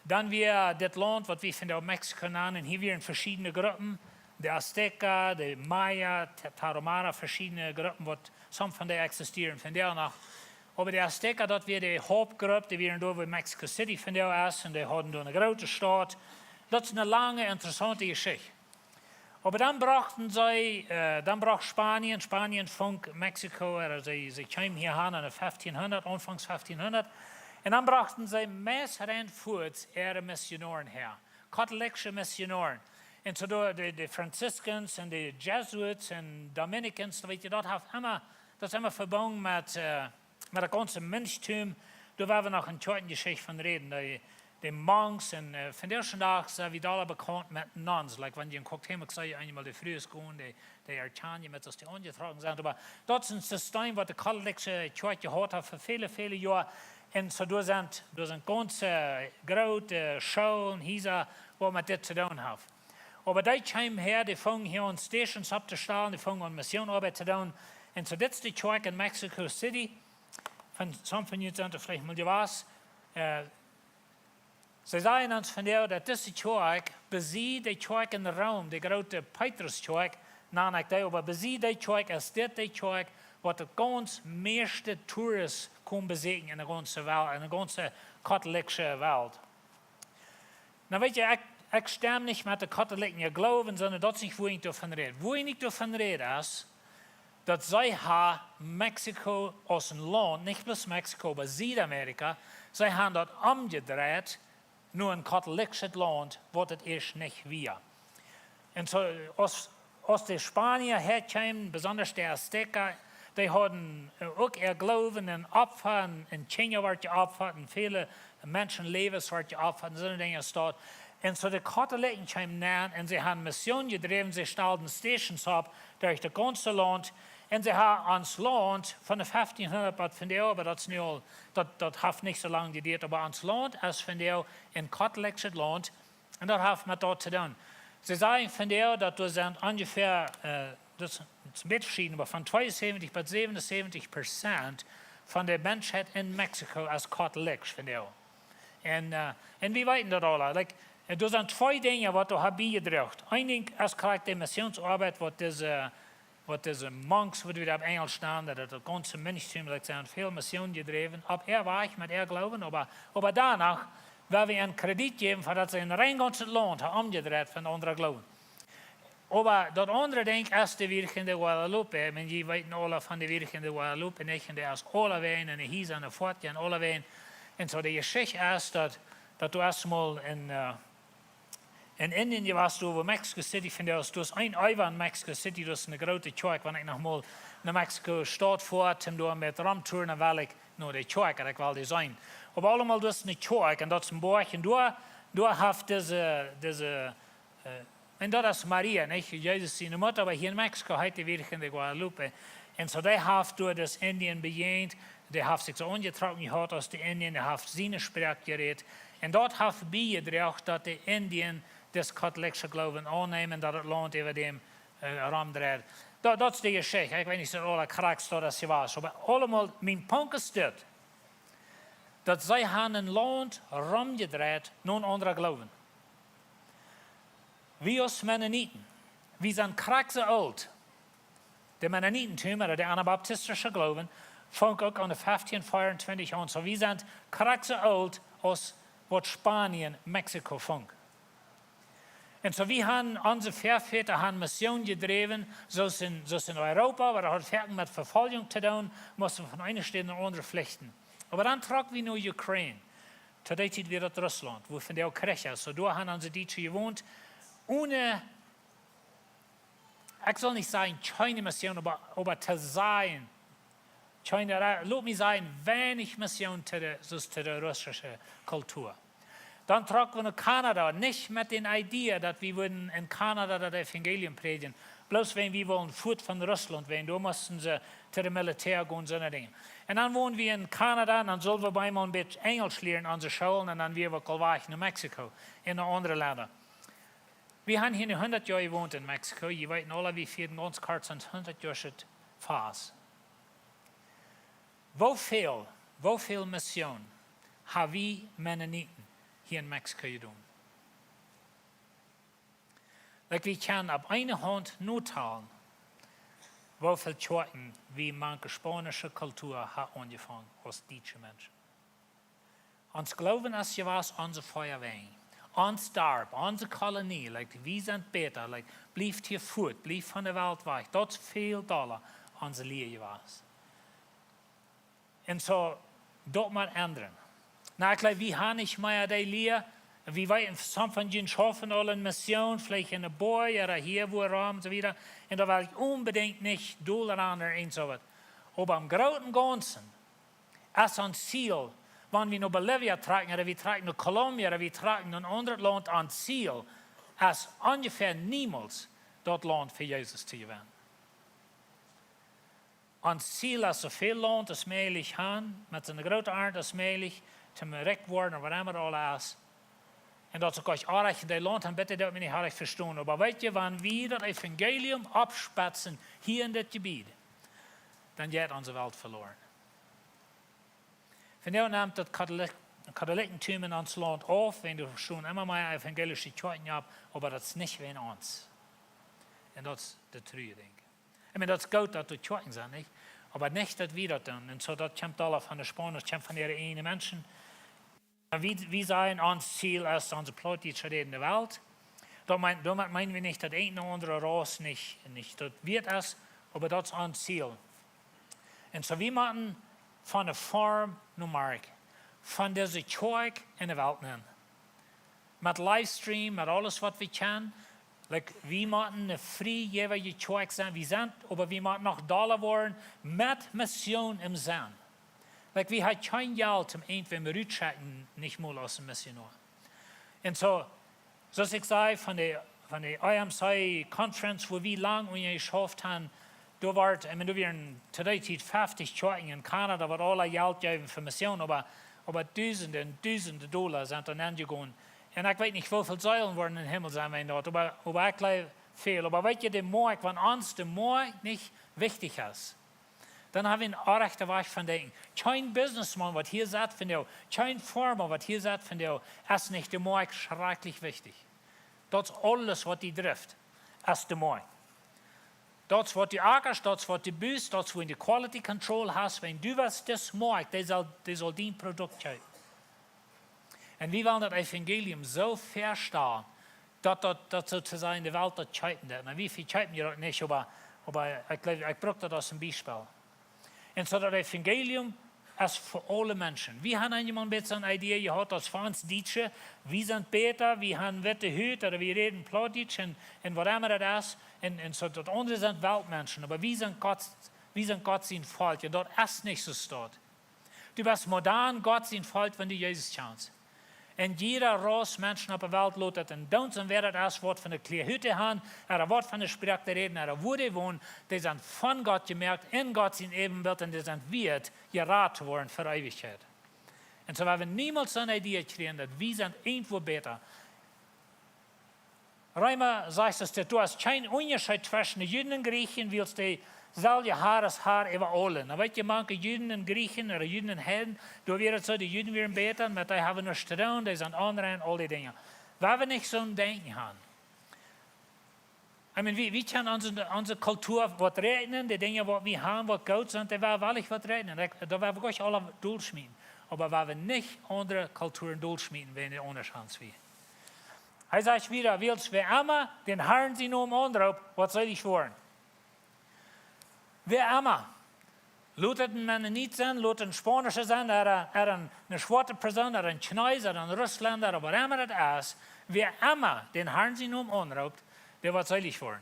dan wia dit Launt, waut wie vondoag Mexiko nanen, hia wieren veschiedne Gruppen. De Azteka, de Maya, Ta-, Tarahumara, veschiedne Gruppen, waut, some von dee eksistieren vondoag noch. Oba de Azteka, daut wia de Hauptgrupp, dee wieren doa, wua Mexico City vondoag es, un dee hauden doa eene groote Staut. Daut es eene lange, interessaunte Jeschicht. Oba dan brochten see, äh, dan brocht Spanien, Spanien funk Mexiko, ooda see, see kjeemen hia aun en feftieenhundat, aunfangs feftieenhundat. Un dan brochten see meist rein fuaz äare Missionoaren häa. Kautoliksche Missionoaren. Un soo doa de, de Franciscans un de Jesuits un Dominicans, daut weet jie, daut haft emma, daut es emma vebungen met, äh, met daut gaunze Menschtum. Doa woa wie noch eene Kjoakjenjeschicht von räden. De, de Monks un, äh, vondoag dän Dach sent wie dolla bekaunt met Nuns. Like, wan jie en Cuauhtémoc seenen, eemol de Frues gonen, dee, dee erkjanen jie met, aus dee aunjetrocken sent. Oba daut es een System, waut de kautoliksche Kjoakj jehaut haft fa väle, väle Joaren. Un soo doa sent, doa sent gaunz groote Schoolen, Hiesa, waut met dit to doonen haft. Oba dee kjeemen häa, dee fungen hia aun Stations opptostalen, dee fungen aun Missionsoabeit to doonen. Un soo dit es de Kjoakj en Mexico City, von, some von junt sent veleicht mol jewast. See sajen ons vondoag, daut dise Kjoakj, besied de Kjoakj en Rom, de groote Petrus Kjoakj, nan ekj dee, oba besied de Kjoakj es dit de Kjoakj, waut de gaunz mieeschte Touristen komen beseakjen en de gaunze Welt, en de gaunze kautoliksche Welt. Nu weet jie, ekj, ekj stem nich met de Katolikjen äa Gloowen, sonda daut es nich wua ekj doavon räd. Wua ekj doavon räd es, daut see haben Mexico aus een Launt, nich bloos Mexico, oba Südamerika, see haben daut omjedreit no een katolikschet Launt, waut et ieescht nich wia. Un soo, aus, aus de Spania häakjeemen, besonda de Azteka, dee hauden uk äa Gloowen en Opfa, en Kjinja worden jeopfat, en väle Menschenläwes worden jeopfat, en soone Dinja es daut. Un soo de Katolikjen kjeemen nenn un see haben Mission jedräwen, see stalden Stations opp derch daut gaunze Launt. Un see haben ons Launt von de feftienhundat bat vondoag, oba daut es nu aul, daut, daut haft nich soo lang jedieet, oba ons Launt es vondoag een katolikschet Launt. Un daut haft met daut to doonen. See sajen vondoag, daut doa sent onjefäa, daut es een bät veschieden, oba von tweeunsäwentich bat säwenunsäwentich Prozent von de Menschheit en Mexico es katoliksch vondoag. Un, un wie weeten daut aula. Like, doa sent twee Dinja, waut doa haben biejedroagen. Een Dinkj es krakjt de Missionsoabeit, waut dise waut dise monks, waut wie opp Enjelsch nanen, daut, daut gaunze Minchtum, daut see han väl Mission jedräwen, opp äa Wajch met äa Gloowen, oba, oba doano, wua wie an Kredit jäwen, fa daut see een rein gaunzet Launt haben omjedreit von aundra Gloowen. Oba daut aundre Dinkj es de Virgen de Guadalupe, un jie weeten aula von de Virgen de Guadalupe, nich? Un dee es aulawäajen, un dee hia aun de Foat, un aulawäajen. Un soo de Jeschicht es daut, daut doa es mol een, en Indien jewast, doa wua Mexico City vondoag es, doa es een Eva en Mexico City, doa es ne groote Kjoakj, wan ekj noch mol no Mexico Staut foa, om doa met romtouren, dan well ekj no de Kjoakj, ekj well dee seenen. Oba aulemol doa es ne Kjoakj, un daut es een Boajch, un doa, doa haft dise, dise, un daut es Maria, nich? Jesus siene Mutta, oba hia en Mexico heet dee Virgen de Guadalupe. Un soo dee haft doa dise Indien bejäajent, dee haft sikj soo aunjetrocken jehaut aus de Indien, dee haft siene Sproak jerät. Un daut haft biejedroagen, daut de Indien dän katolikschen Gloowen aunneemen, daut daut Launt äwa däm romdreit. Daut, daut es de Jeschicht. Ekj weet nich, aus daut aula krakjt soo es jewast. Oba aulemol, mien Punkt es dit, daut see han een Launt romjedreit no een aundra Gloowen. Wie aus Mennoniten, wie sent krakjt soo oolt. De Mennonitentum, ooda de anabaptistische Gloowen, funk uk aun de feftieen veeauntwintich aun. Soo wie sent krakjt soo oolt aus waut Spanien Mexico funk. Un soo wie han, onse Väavodasch han Mission jedräwen, soo aus en, soo aus en Europa, oba daut haud foaken met Vefoljunk to doonen, musten wie von eene Staut no de aundre flichten. Oba dan trocken wie no Ukraine. To dee Tiet wia daut Russlaunt, wua vondoag Kjrich es. Soo doa han onse Dietsche jewont, one, ekj saul nich sajen kjeene Mission, oba, oba to sajen, kjeene, lot mie sajen, weinich Mission to de, soo to de russische Kultua. Dan trocken wie no Kanada, nich met dän Idee, daut wie wudden en Kanada daut Evangelium prädjen. Bloos wan wie wullen fuat von Russlaunt, wan doa musten see to de Militäa gonen, soone Dinja. Un dan wonden wie en Kanada, un dan sullen wie bie mol een bät Enjelsch lieren aun de School, un dan wia wie uk aul wajch no Mexico, en aundre Lenda. Wie han hia nu hundat Joa jewont en Mexico, jie weeten aula, wie fieren gaunz kort ons hundat Joa Fast. Woo väl, woo väl Mission ha wie Mennoniten hia en Mexico jedonen? Like, wie kjennen opp eene Haunt notalen, woo väl Kjoakjen wie mank de spaunische Kultua ha aunjefongen aus dietsche Menschen. Ons Gloowen es jewast onse Feuerwehr, ons Darp, onse Kolonie, like, wie sent bäta, like, bliewt hia fuat, bliewt von de Welt wajch, daut es väl dolla onse Lia jewast. Un soo, daut mott endren. Nu, ekj jleew, wie han nich mea dee Lia. Wie weeten, some von junt schaufen aul en Mission, veleicht en de Boaj, ooda hia, wua rom, soo wieda. Un doa well ekj onbedinjt nich dol aun ooda irjent soo waut. Oba em grooten gaunzen es ons Ziel, wan wie no Bolivia trakjen, ooda wie trakjen no Kolumbia, ooda wie trakjen no een aundret Launt, ons Ziel es onjefäa niemols daut Launt fa Jesus to jewennen. Ons Ziel es, soo väl Launt aus mäajlich han, met soone groote Arnt aus mäajlich, to rikj woaren ooda waut emma daut aules es. Un daut es uk goot, oajch en dee Launt han, bitte, daut mie nich oajch vestonen. Oba weet jie, wan wie daut Evangelium oppspetzen hia en dit Jebied, dan jeit onse Welt veloaren. Vondoag nemt daut Katholik-, Katholikentum en ons Launt auf, wan doa stonen emma mea evangelische Kjoakjen opp, oba daut es nich wäajen ons. Un daut es daut trurje Dinkj. Ekj meen, daut es goot, daut doa Kjoakjen sent, nich? Oba nich, daut wie daut doonen. Un soo, daut kjemt aula von de Spaunja, daut kjemt von äare eejne Menschen. Un wie, wie sajen, ons Ziel es onse plautdietsch rädende Welt. Daut meen-, doamet meenen wie nich, daut eene ooda aundre Rauss nich, nich daut wieet es, oba daut es ons Ziel. Un soo, wie motten von de Foarm no Markt, von dise Kjoakj en de Welt nenn. Met Livestream, met aules waut wie kjennen. Like, wie motten eene friejäwje Kjoakj sennen. Wie sent, oba wie motten noch dolla woaren met Mission em Senn. Like, wie haben kjeen Jelt om irjentwäm rutschekjen, nich mol aus een Missionoa. Un soo, soo aus ekj säd, von de, von de I M C Conference, wua wie lang unja jeschauft haben, doa wort, ekj meen, doa wieren to dee Tiet feftich Kjoakjen en Kanada, waut aula Jelt jeewen fa Mission, oba, oba Dusende un Dusende Dolla sent doa nenjegonen. Un ekj weet nich, woo väl Seelen woaren em Himmel sennen, wan daut, oba, oba ekj jleew väl. Oba weet jie, de Moakj, wan ons de Moakj nich wichtich es, dan haben wie een orrajchta Wajch von denkjen. Kjeen Businessman, waut hia sett vondoag, kjeen Foarma, waut hia sett vondoag, es nich de Moakj schrakjlich wichtich. Daut es aules, waut die drift, es de Moakj. Daut es, waut du akjast, daut es, waut du bust, daut es, wua du de quality control hast, wan du waut dee Moakj, dee saul, dee saul dien Produkt kjeepen. Un wie wellen daut Evangelium soo vestalen, daut, daut, daut soo to sajen de Welt daut kjeepen deit. Nu, wie vekjeepen je daut nich, oba, oba ekj jleew, ekj bruck daut aus een Biespel. Un soo daut Evangelium es fa aule Menschen. Wie haben eemol een bät soone Idee jehaut, daut fa ons Dietsche, wie sent bäta, wie haben witte Hut, ooda wie räden Plautdietsch un, un waut emma daut es. Un, un soo daut aundre sent Weltmenschen, oba wie sent Gott, wie sent Gott sien Volkj. Un daut es nich soo, staut. Du best modern Gott sien Volkj, wan du Jesus kjanst. Un jieda Rauss Menschen opp de Welt lot daut, un doont soo, wäa daut es, waut fa eene Kjleeda han, ooda waut fa eene Sproak dee räden, ooda wua dee wonen, dee sent von Gott jemoakt, en Gott sien Äwenbilt, un dee sent wieet, jerat to woaren fa Eewichkjeit. Un soo woa wie niemols soone Idee kjrieen, daut wie sent irjentwua bäta. Reema sajcht, daut doa es kjeen Unjascheet tweschen de Juden un Griechen, wiels deeselwje Har es Har äwa aule. Nu weet jie, mank Juden un Griechen, ooda Juden un Heiden, doa wia daut soo, de Juden wieren bäta, met dee haben wie nuscht to doonen, dee sent aundre un aul dee Dinja. Woa wie nich soon Denkjen haben. I mean, wie, wie kjennen onse, onse Kultua waut räakjnen, de Dinja waut wie haben, waut goot sent, dee woa wie wellich waut räakjnen. Daut, daut woa wie goanich aula dolschmieten. Oba woa wie nich aundre Kulturen dolschmieten, wan dee aundasch sent aus wie. Hee sajcht wieda, wiels wäa emma dän Harn sienen Nomen aunroopt, woat seelich woaren. Wäa emma, lot et een Mennonit sennen, lot et een Spaunischa sennen, ooda, ooda een, eene schwoate Persoon, ooda een Chinees, ooda een Russlenda, ooda waut emma daut es, wäa emma dän Harn sienen Nomen aunroopt, dee woat seelich woaren.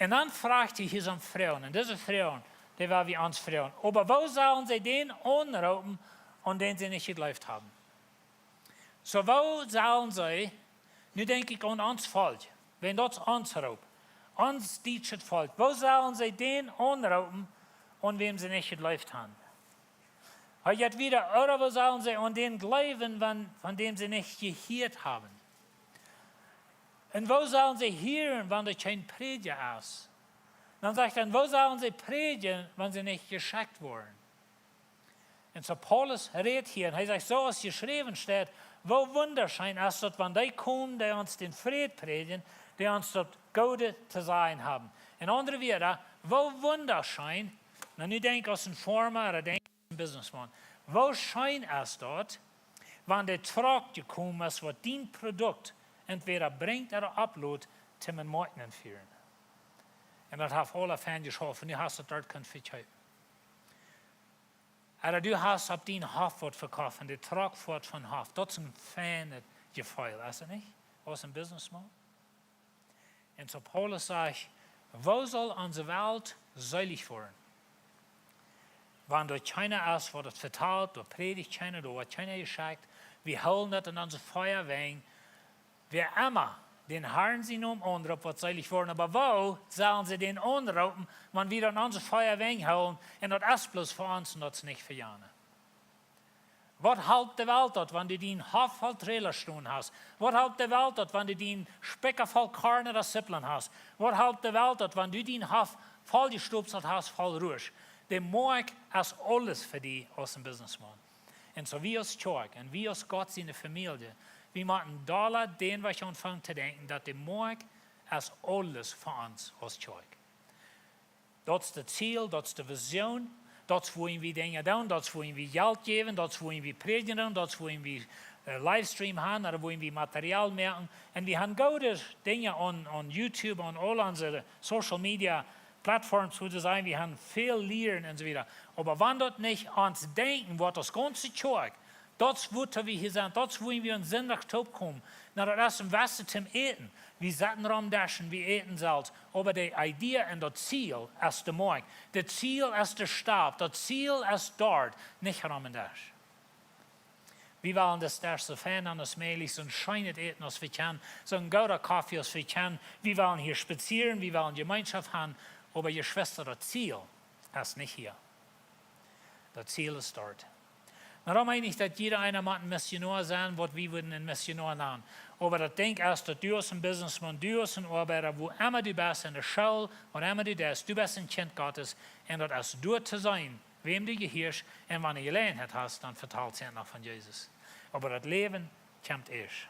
Un dan froagt hee hia soone Froag, un dise Froag, dee woa wie ons froagen. Oba woo sellen see dän aunroopen, aun dän see nich jejleeft haben? Soo, woo sellen see, nu denkj ekj aun ons Volkj, wan daut ons roopt, ons dietschet Volkj, woo sellen see dän aunroopen, aun wäm see nich jejleeft haben? Hee jeit wieda, ooda woo sellen see aun dän jleewen, wan, von däm see nich jehieet haben? Un woo sellen see hieren, wan doa kjeen Prädja es? Dan sajcht hee, woo sellen see prädjen, wan see nich jeschekjt woaren? Un soo Paulus rät hia, un hee sajcht, soo aus jeschräwen steit, woo wundascheen es daut, wan dee komen, dee ons dän Fräd prädjen, dee ons daut Goode to sajen haben. En aundre Wieed, woo wundascheen, nu, nu denkj aus een Foarma, ooda denkj aus een Businessman. Woo scheen es daut, wan de Truck jekomen es, waut dien Produkt entwäda brinjt ooda oplot, toom en Moakjt nenfieren. Un daut haft aula fein jeschauft, un nu hast daut doa kunt vekjeepen. Ooda du hast opp dien Hoff waut vekoft, un de Truck foat von Hoff. Daut es een feinet Jefeel, es et nich? Aus een Businessman. Un soo Paulus sajcht, woo saul onse Welt seelich woaren, wan doa kjeena es, waut daut vetalt, doa prädicht kjeena, doa woat kjeena jeschekjt? Wie hoolen daut en onse vea Wenj. Wäa emma dän Harn sien Nomen aunroopen, woat seelich woaren. Oba woo sellen see dän aunroopen, wan wie dan onse Fia wajchhoolen un daut es bloos fa ons un daut es nich fa jane? Waut halpt de Welt daut, wan du dien Hoff voll Trailer stonen hast? Waut halpt de Welt daut, wan du dien Spikja voll Korn ooda Sipplen hast? Waut halpt de Welt daut, wan du dien Hoff voll jestopselt hast, voll Rusch? De Moakj es aules fa die aus een Businessman. Un soo wie aus Kjoakj un wie aus Gott siene Famielje, wie motten doa dän Wajch aunfangen to denkjen, daut de Moakj es aules fa ons aus Kjoakj. Daut es daut Ziel, daut es de Vision, daut es woo wie Dinja doonen, daut es woo wie Jelt jäwen, daut es woo wie prädjen doonen, daut es woo wie, äh, Livestream haben ooda woo wie Material moaken. Un wie haben goode Dinja aun, aun YouTube, aun aul onse Social Media Platforms, woo to sajen, wie haben väl Lieren un soo wieda. Oba wan daut nich ons Denkjen woat aus gaunze Kjoakj, daut es woo wie hia sent, daut es woo wie aum Sindach toopkomen. Na, daut es een Wesen toom Äten. Wie setten rom Desch un wie äten selfst. Oba de Idee un daut Ziel es de Moakj. Daut Ziel es de Stap. Daut Ziel es doa, nich rom een Desch. Wie wellen dis Desch soo fein aus mäajlich, soon scheenet Äten aus wie kjennen, soon gooda Koffe aus wie kjennen. Wie wellen hia spazieren, wie wellen Jemeenschoft haben. Oba Jeschwista, daut Ziel es nich hia. Daut Ziel es doa. Na, dan meen ekj nich, daut jieda eena mott een Missionoa sennen, waut wie wudden een Missionoa nanen. Oba daut Dinkj es, daut du aus een Businessman, du aus een Oabeida, wua emma du best, enne School, waut emma du deist, du best een Kjint Gottes. Un daut es doa to sennen, wäm du jehieescht. Un wan du Jeläajenheit hast, dan vetalst du noch von Jesus. Oba daut Läwen kjemt ieescht.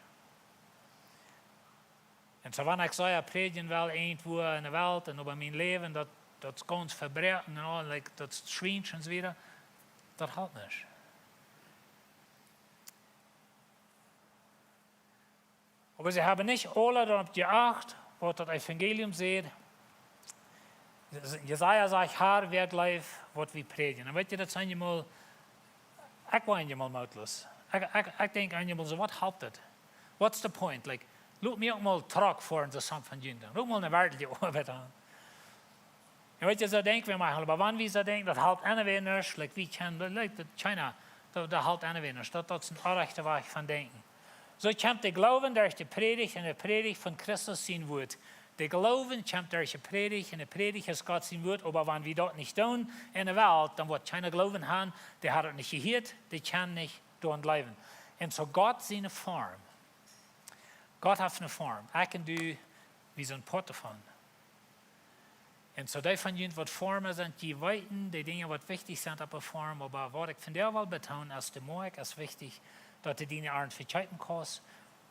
Un soo, wan ekj soo, jo, prädjen well irjentwua enne Welt un oba mien Läwen, daut, daut es gaunz vebroaken un aul, like, daut schwiensch un soo wieda, daut halpt nich. Oba see haben nich aule doaropp jeacht, waut daut Evangelium sajcht. Jesaja sajcht: "Herr, wäa jleeft, waut wie prädjen?" Un weet jie, daut sent je mol, ekj woa je mol mootloos. Ekj, ekj, ekj denkj je mol soo, waut halpt daut? What's the point? Like, lot mie uk mol Truck foaren, soo soont von junt. Lot mol eene werkjliche Oabeit haben. Un weet jie, soo denkj wie mau, oba wan wie soo denkjen, daut halpt anyway nuscht, like, wie kjennen, like, daut China, daut, daut halpt anyway nuscht. Daut, daut es een orrajchta Wajch von denkjen. Soo kjemt de Gloowen derch de Prädicht un de Prädicht von Christus sien Wuat. De Gloowen kjemt derch de Prädicht un de Prädicht es Gott sien Wuat, oba wan wie daut nich doonen enne Welt, dan woat kjeena Gloowen haben, dee haft daut nich jehieet, dee kaun nich doaraun jleewen. Un soo Gott siene Form. Gott haft eene Form. Ekj un du, wie sent Poat doavon. Un soo dee von junt waut Forma sent, dee weeten de Dinja waut wichtich sent opp eene Form, oba waut ekj vondoag well betonen es, de Moakj es wichtich, daut du dee nich aun vekjeepen kaust.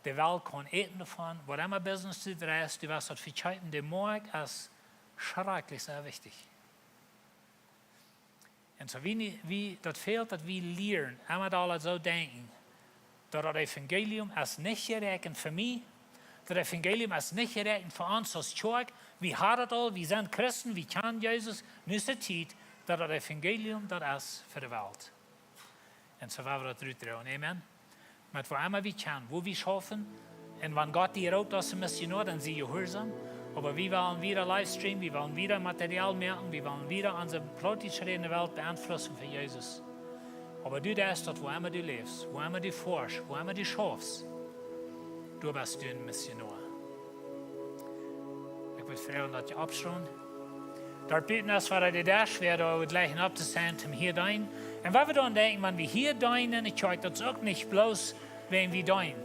De Welt kaun äten doavon, waut emma Business du dreist, du woascht daut vekjeepen, de Moakj es schrakjlich sea wichtich. Un soo wie, wie, daut fält, daut wie lieren, emma doa soo denkjen, daut daut Evangelium es nich jeräakjent fa mie, daut Evangelium es nich jeräakjent fa ons aus Kjoakj, wie haben daut aul, wie sent Christen, wie kjanen Jesus, nu es de Tiet, daut daut Evangelium daut es fa de Welt. Un soo woa wie daut rutdroagen, amen. Met woo emma wie kjennen, woo wie schaufen. Un wan Gott die roopt aus een Missionoa, dan sie jehuarsom. Oba wie wellen wada Livestream, wie wellen wada Material moaken, wie wellen wada onse plautdietsch rädende Welt beeinflussen fa Jesus. Oba du deist daut, woo emma du läfst, woo emma du foascht, woo emma du schaufst. Du best een Missionoa. Ekj well froagen, daut jie oppstonen. Doa buten es wada de Desch, wäa doa jlikj opp to sennen, om hia deenen. Un waut wie dan denkjen, wan wie hia deenen enne Kjoakj, daut es uk nich bloos, wan wie deenen.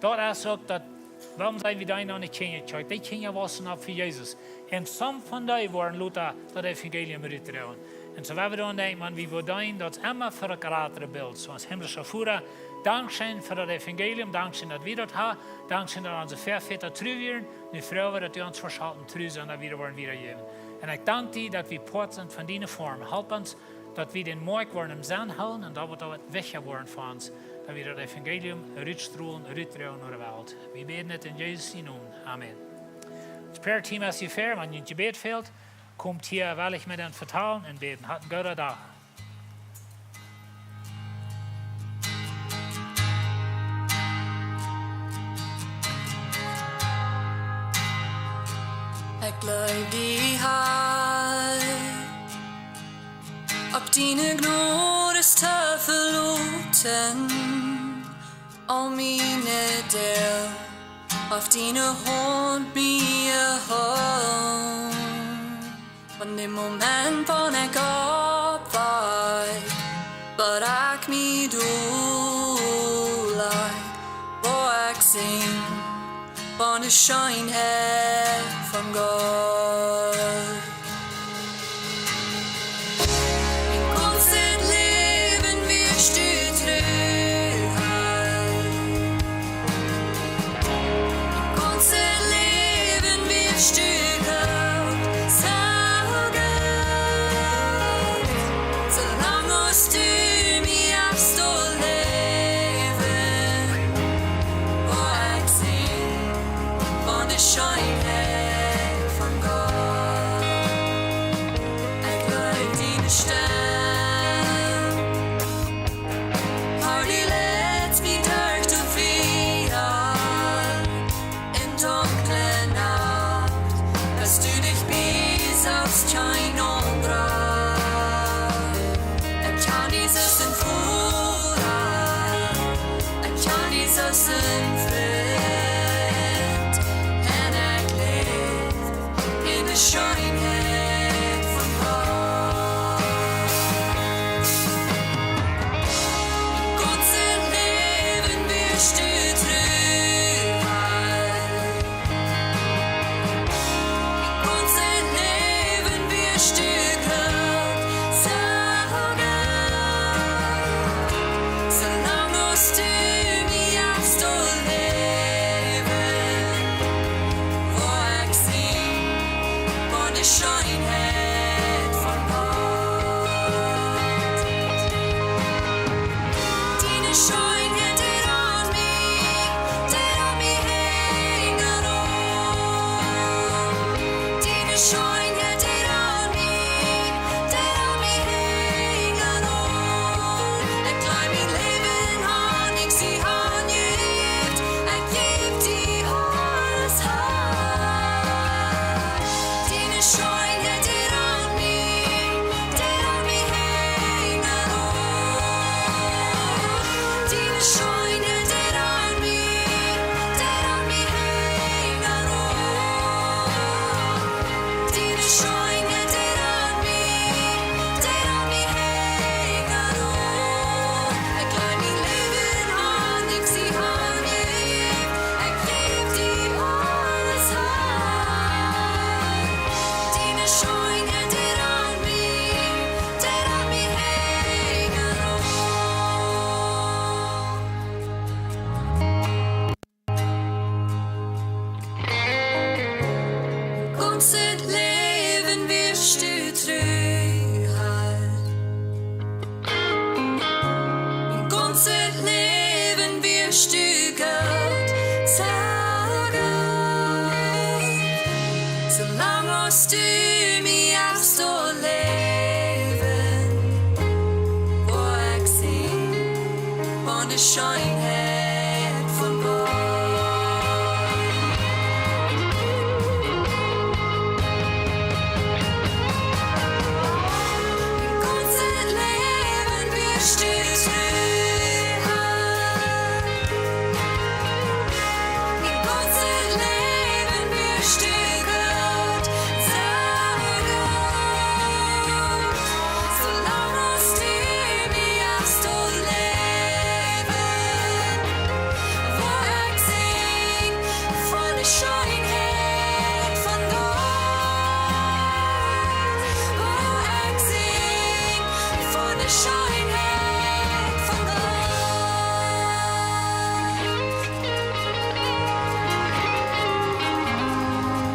Daut es uk daut, wuarom sent wie deenen aun de Kjinja Kjoakj? Dee Kjinja wausen opp fa Jesus. Un some von dee woaren lota daut Evangelium rutdroagen. Un soo waut wie dan denkjen, wan wie woo deenen, daut es emma fa daut jratre Bilt, soo aus himmlischa Voda, dankscheen fa daut Evangelium, dankscheen daut wie daut haben, dankscheen daut onse Väavodasch tru wieren, nu froag wie daut du ons veschalten tru sennen, daut wie daut woaren wadajäwen. Un ekj dank die daut wie Poat sent von diene Form. Help ons, daut wie dän Moakj woaren em Senn hoolen un daut woat daut wichtja woaren fa ons, daut wie daut Evangelium rutstrolen, rutdroagen no de Welt. Wie bäden et en Jesus sienen Nomen. Amen. Daut Prayer Team es hia ver, wan jie een Jebäd fält, komt hia, well ekj met an vetalen un bäden. Hat een gooden Dach. Ekj jleew die, Herr, opp diene Jnod es to veloten, aul miene Doag Haft diene Haunt mie jeholpen, von däm Moment, wan ekj oppwakj, bat ekj mie dol laj, woa ekj sinjen von de Scheenheit von Gott. Mien gaunzet Läwen wieescht du tru, Herr. Mien gaunzet Läwen wieescht du goot, soo goot. Soo lang aus du mie hast doot läwen, woa ekj sinjen von de Scheenheit von Gott. Ekj leew diene Stemm. Herr, du leitst mie derch daut Fia en dunkle Nacht, best du dicht bie, saust kjeen Ombrach. Ekj kaun nich soo sien Voda, ekj kaun nich soo sien Frint, un ekj läw en de Scheenheit von Gott. Gaunzet Läwen wieescht du tru, Herr. Gaunzet Läwen wieescht du goot, soo goot. Soo lang aus du mie hast doot läwen, woa ekj sinjen von de Scheenheit von Gott. Diene Scheenheit deit aun mie, deit aun mie henjen aun. Diene Scheenheit deit aun mie, deit aun mie henjen aun. Ekj leew mien Läwen aun, ekj sie aun die, ekj jäw die aules han. Diene Scheenheit deit aun mie, deit aun mie henjen aun. Diene Scheenheit deit aun mie, deit aun mie henjen aun. Diene Scheenheit deit aun mie, deit aun mie henjen aun. Ekj leew mien Läwen aun, ekj sie aun die, ekj jäw die aules han. Diene Scheenheit deit aun mie, deit aun mie henjen aun. Gaunzet Läwen wieescht du tru, Herr. Gaunzet Läwen wieescht du goot, soo goot. Soo lang aus du mie hast doot läwen, woa ekj sinjen von de Scheenheit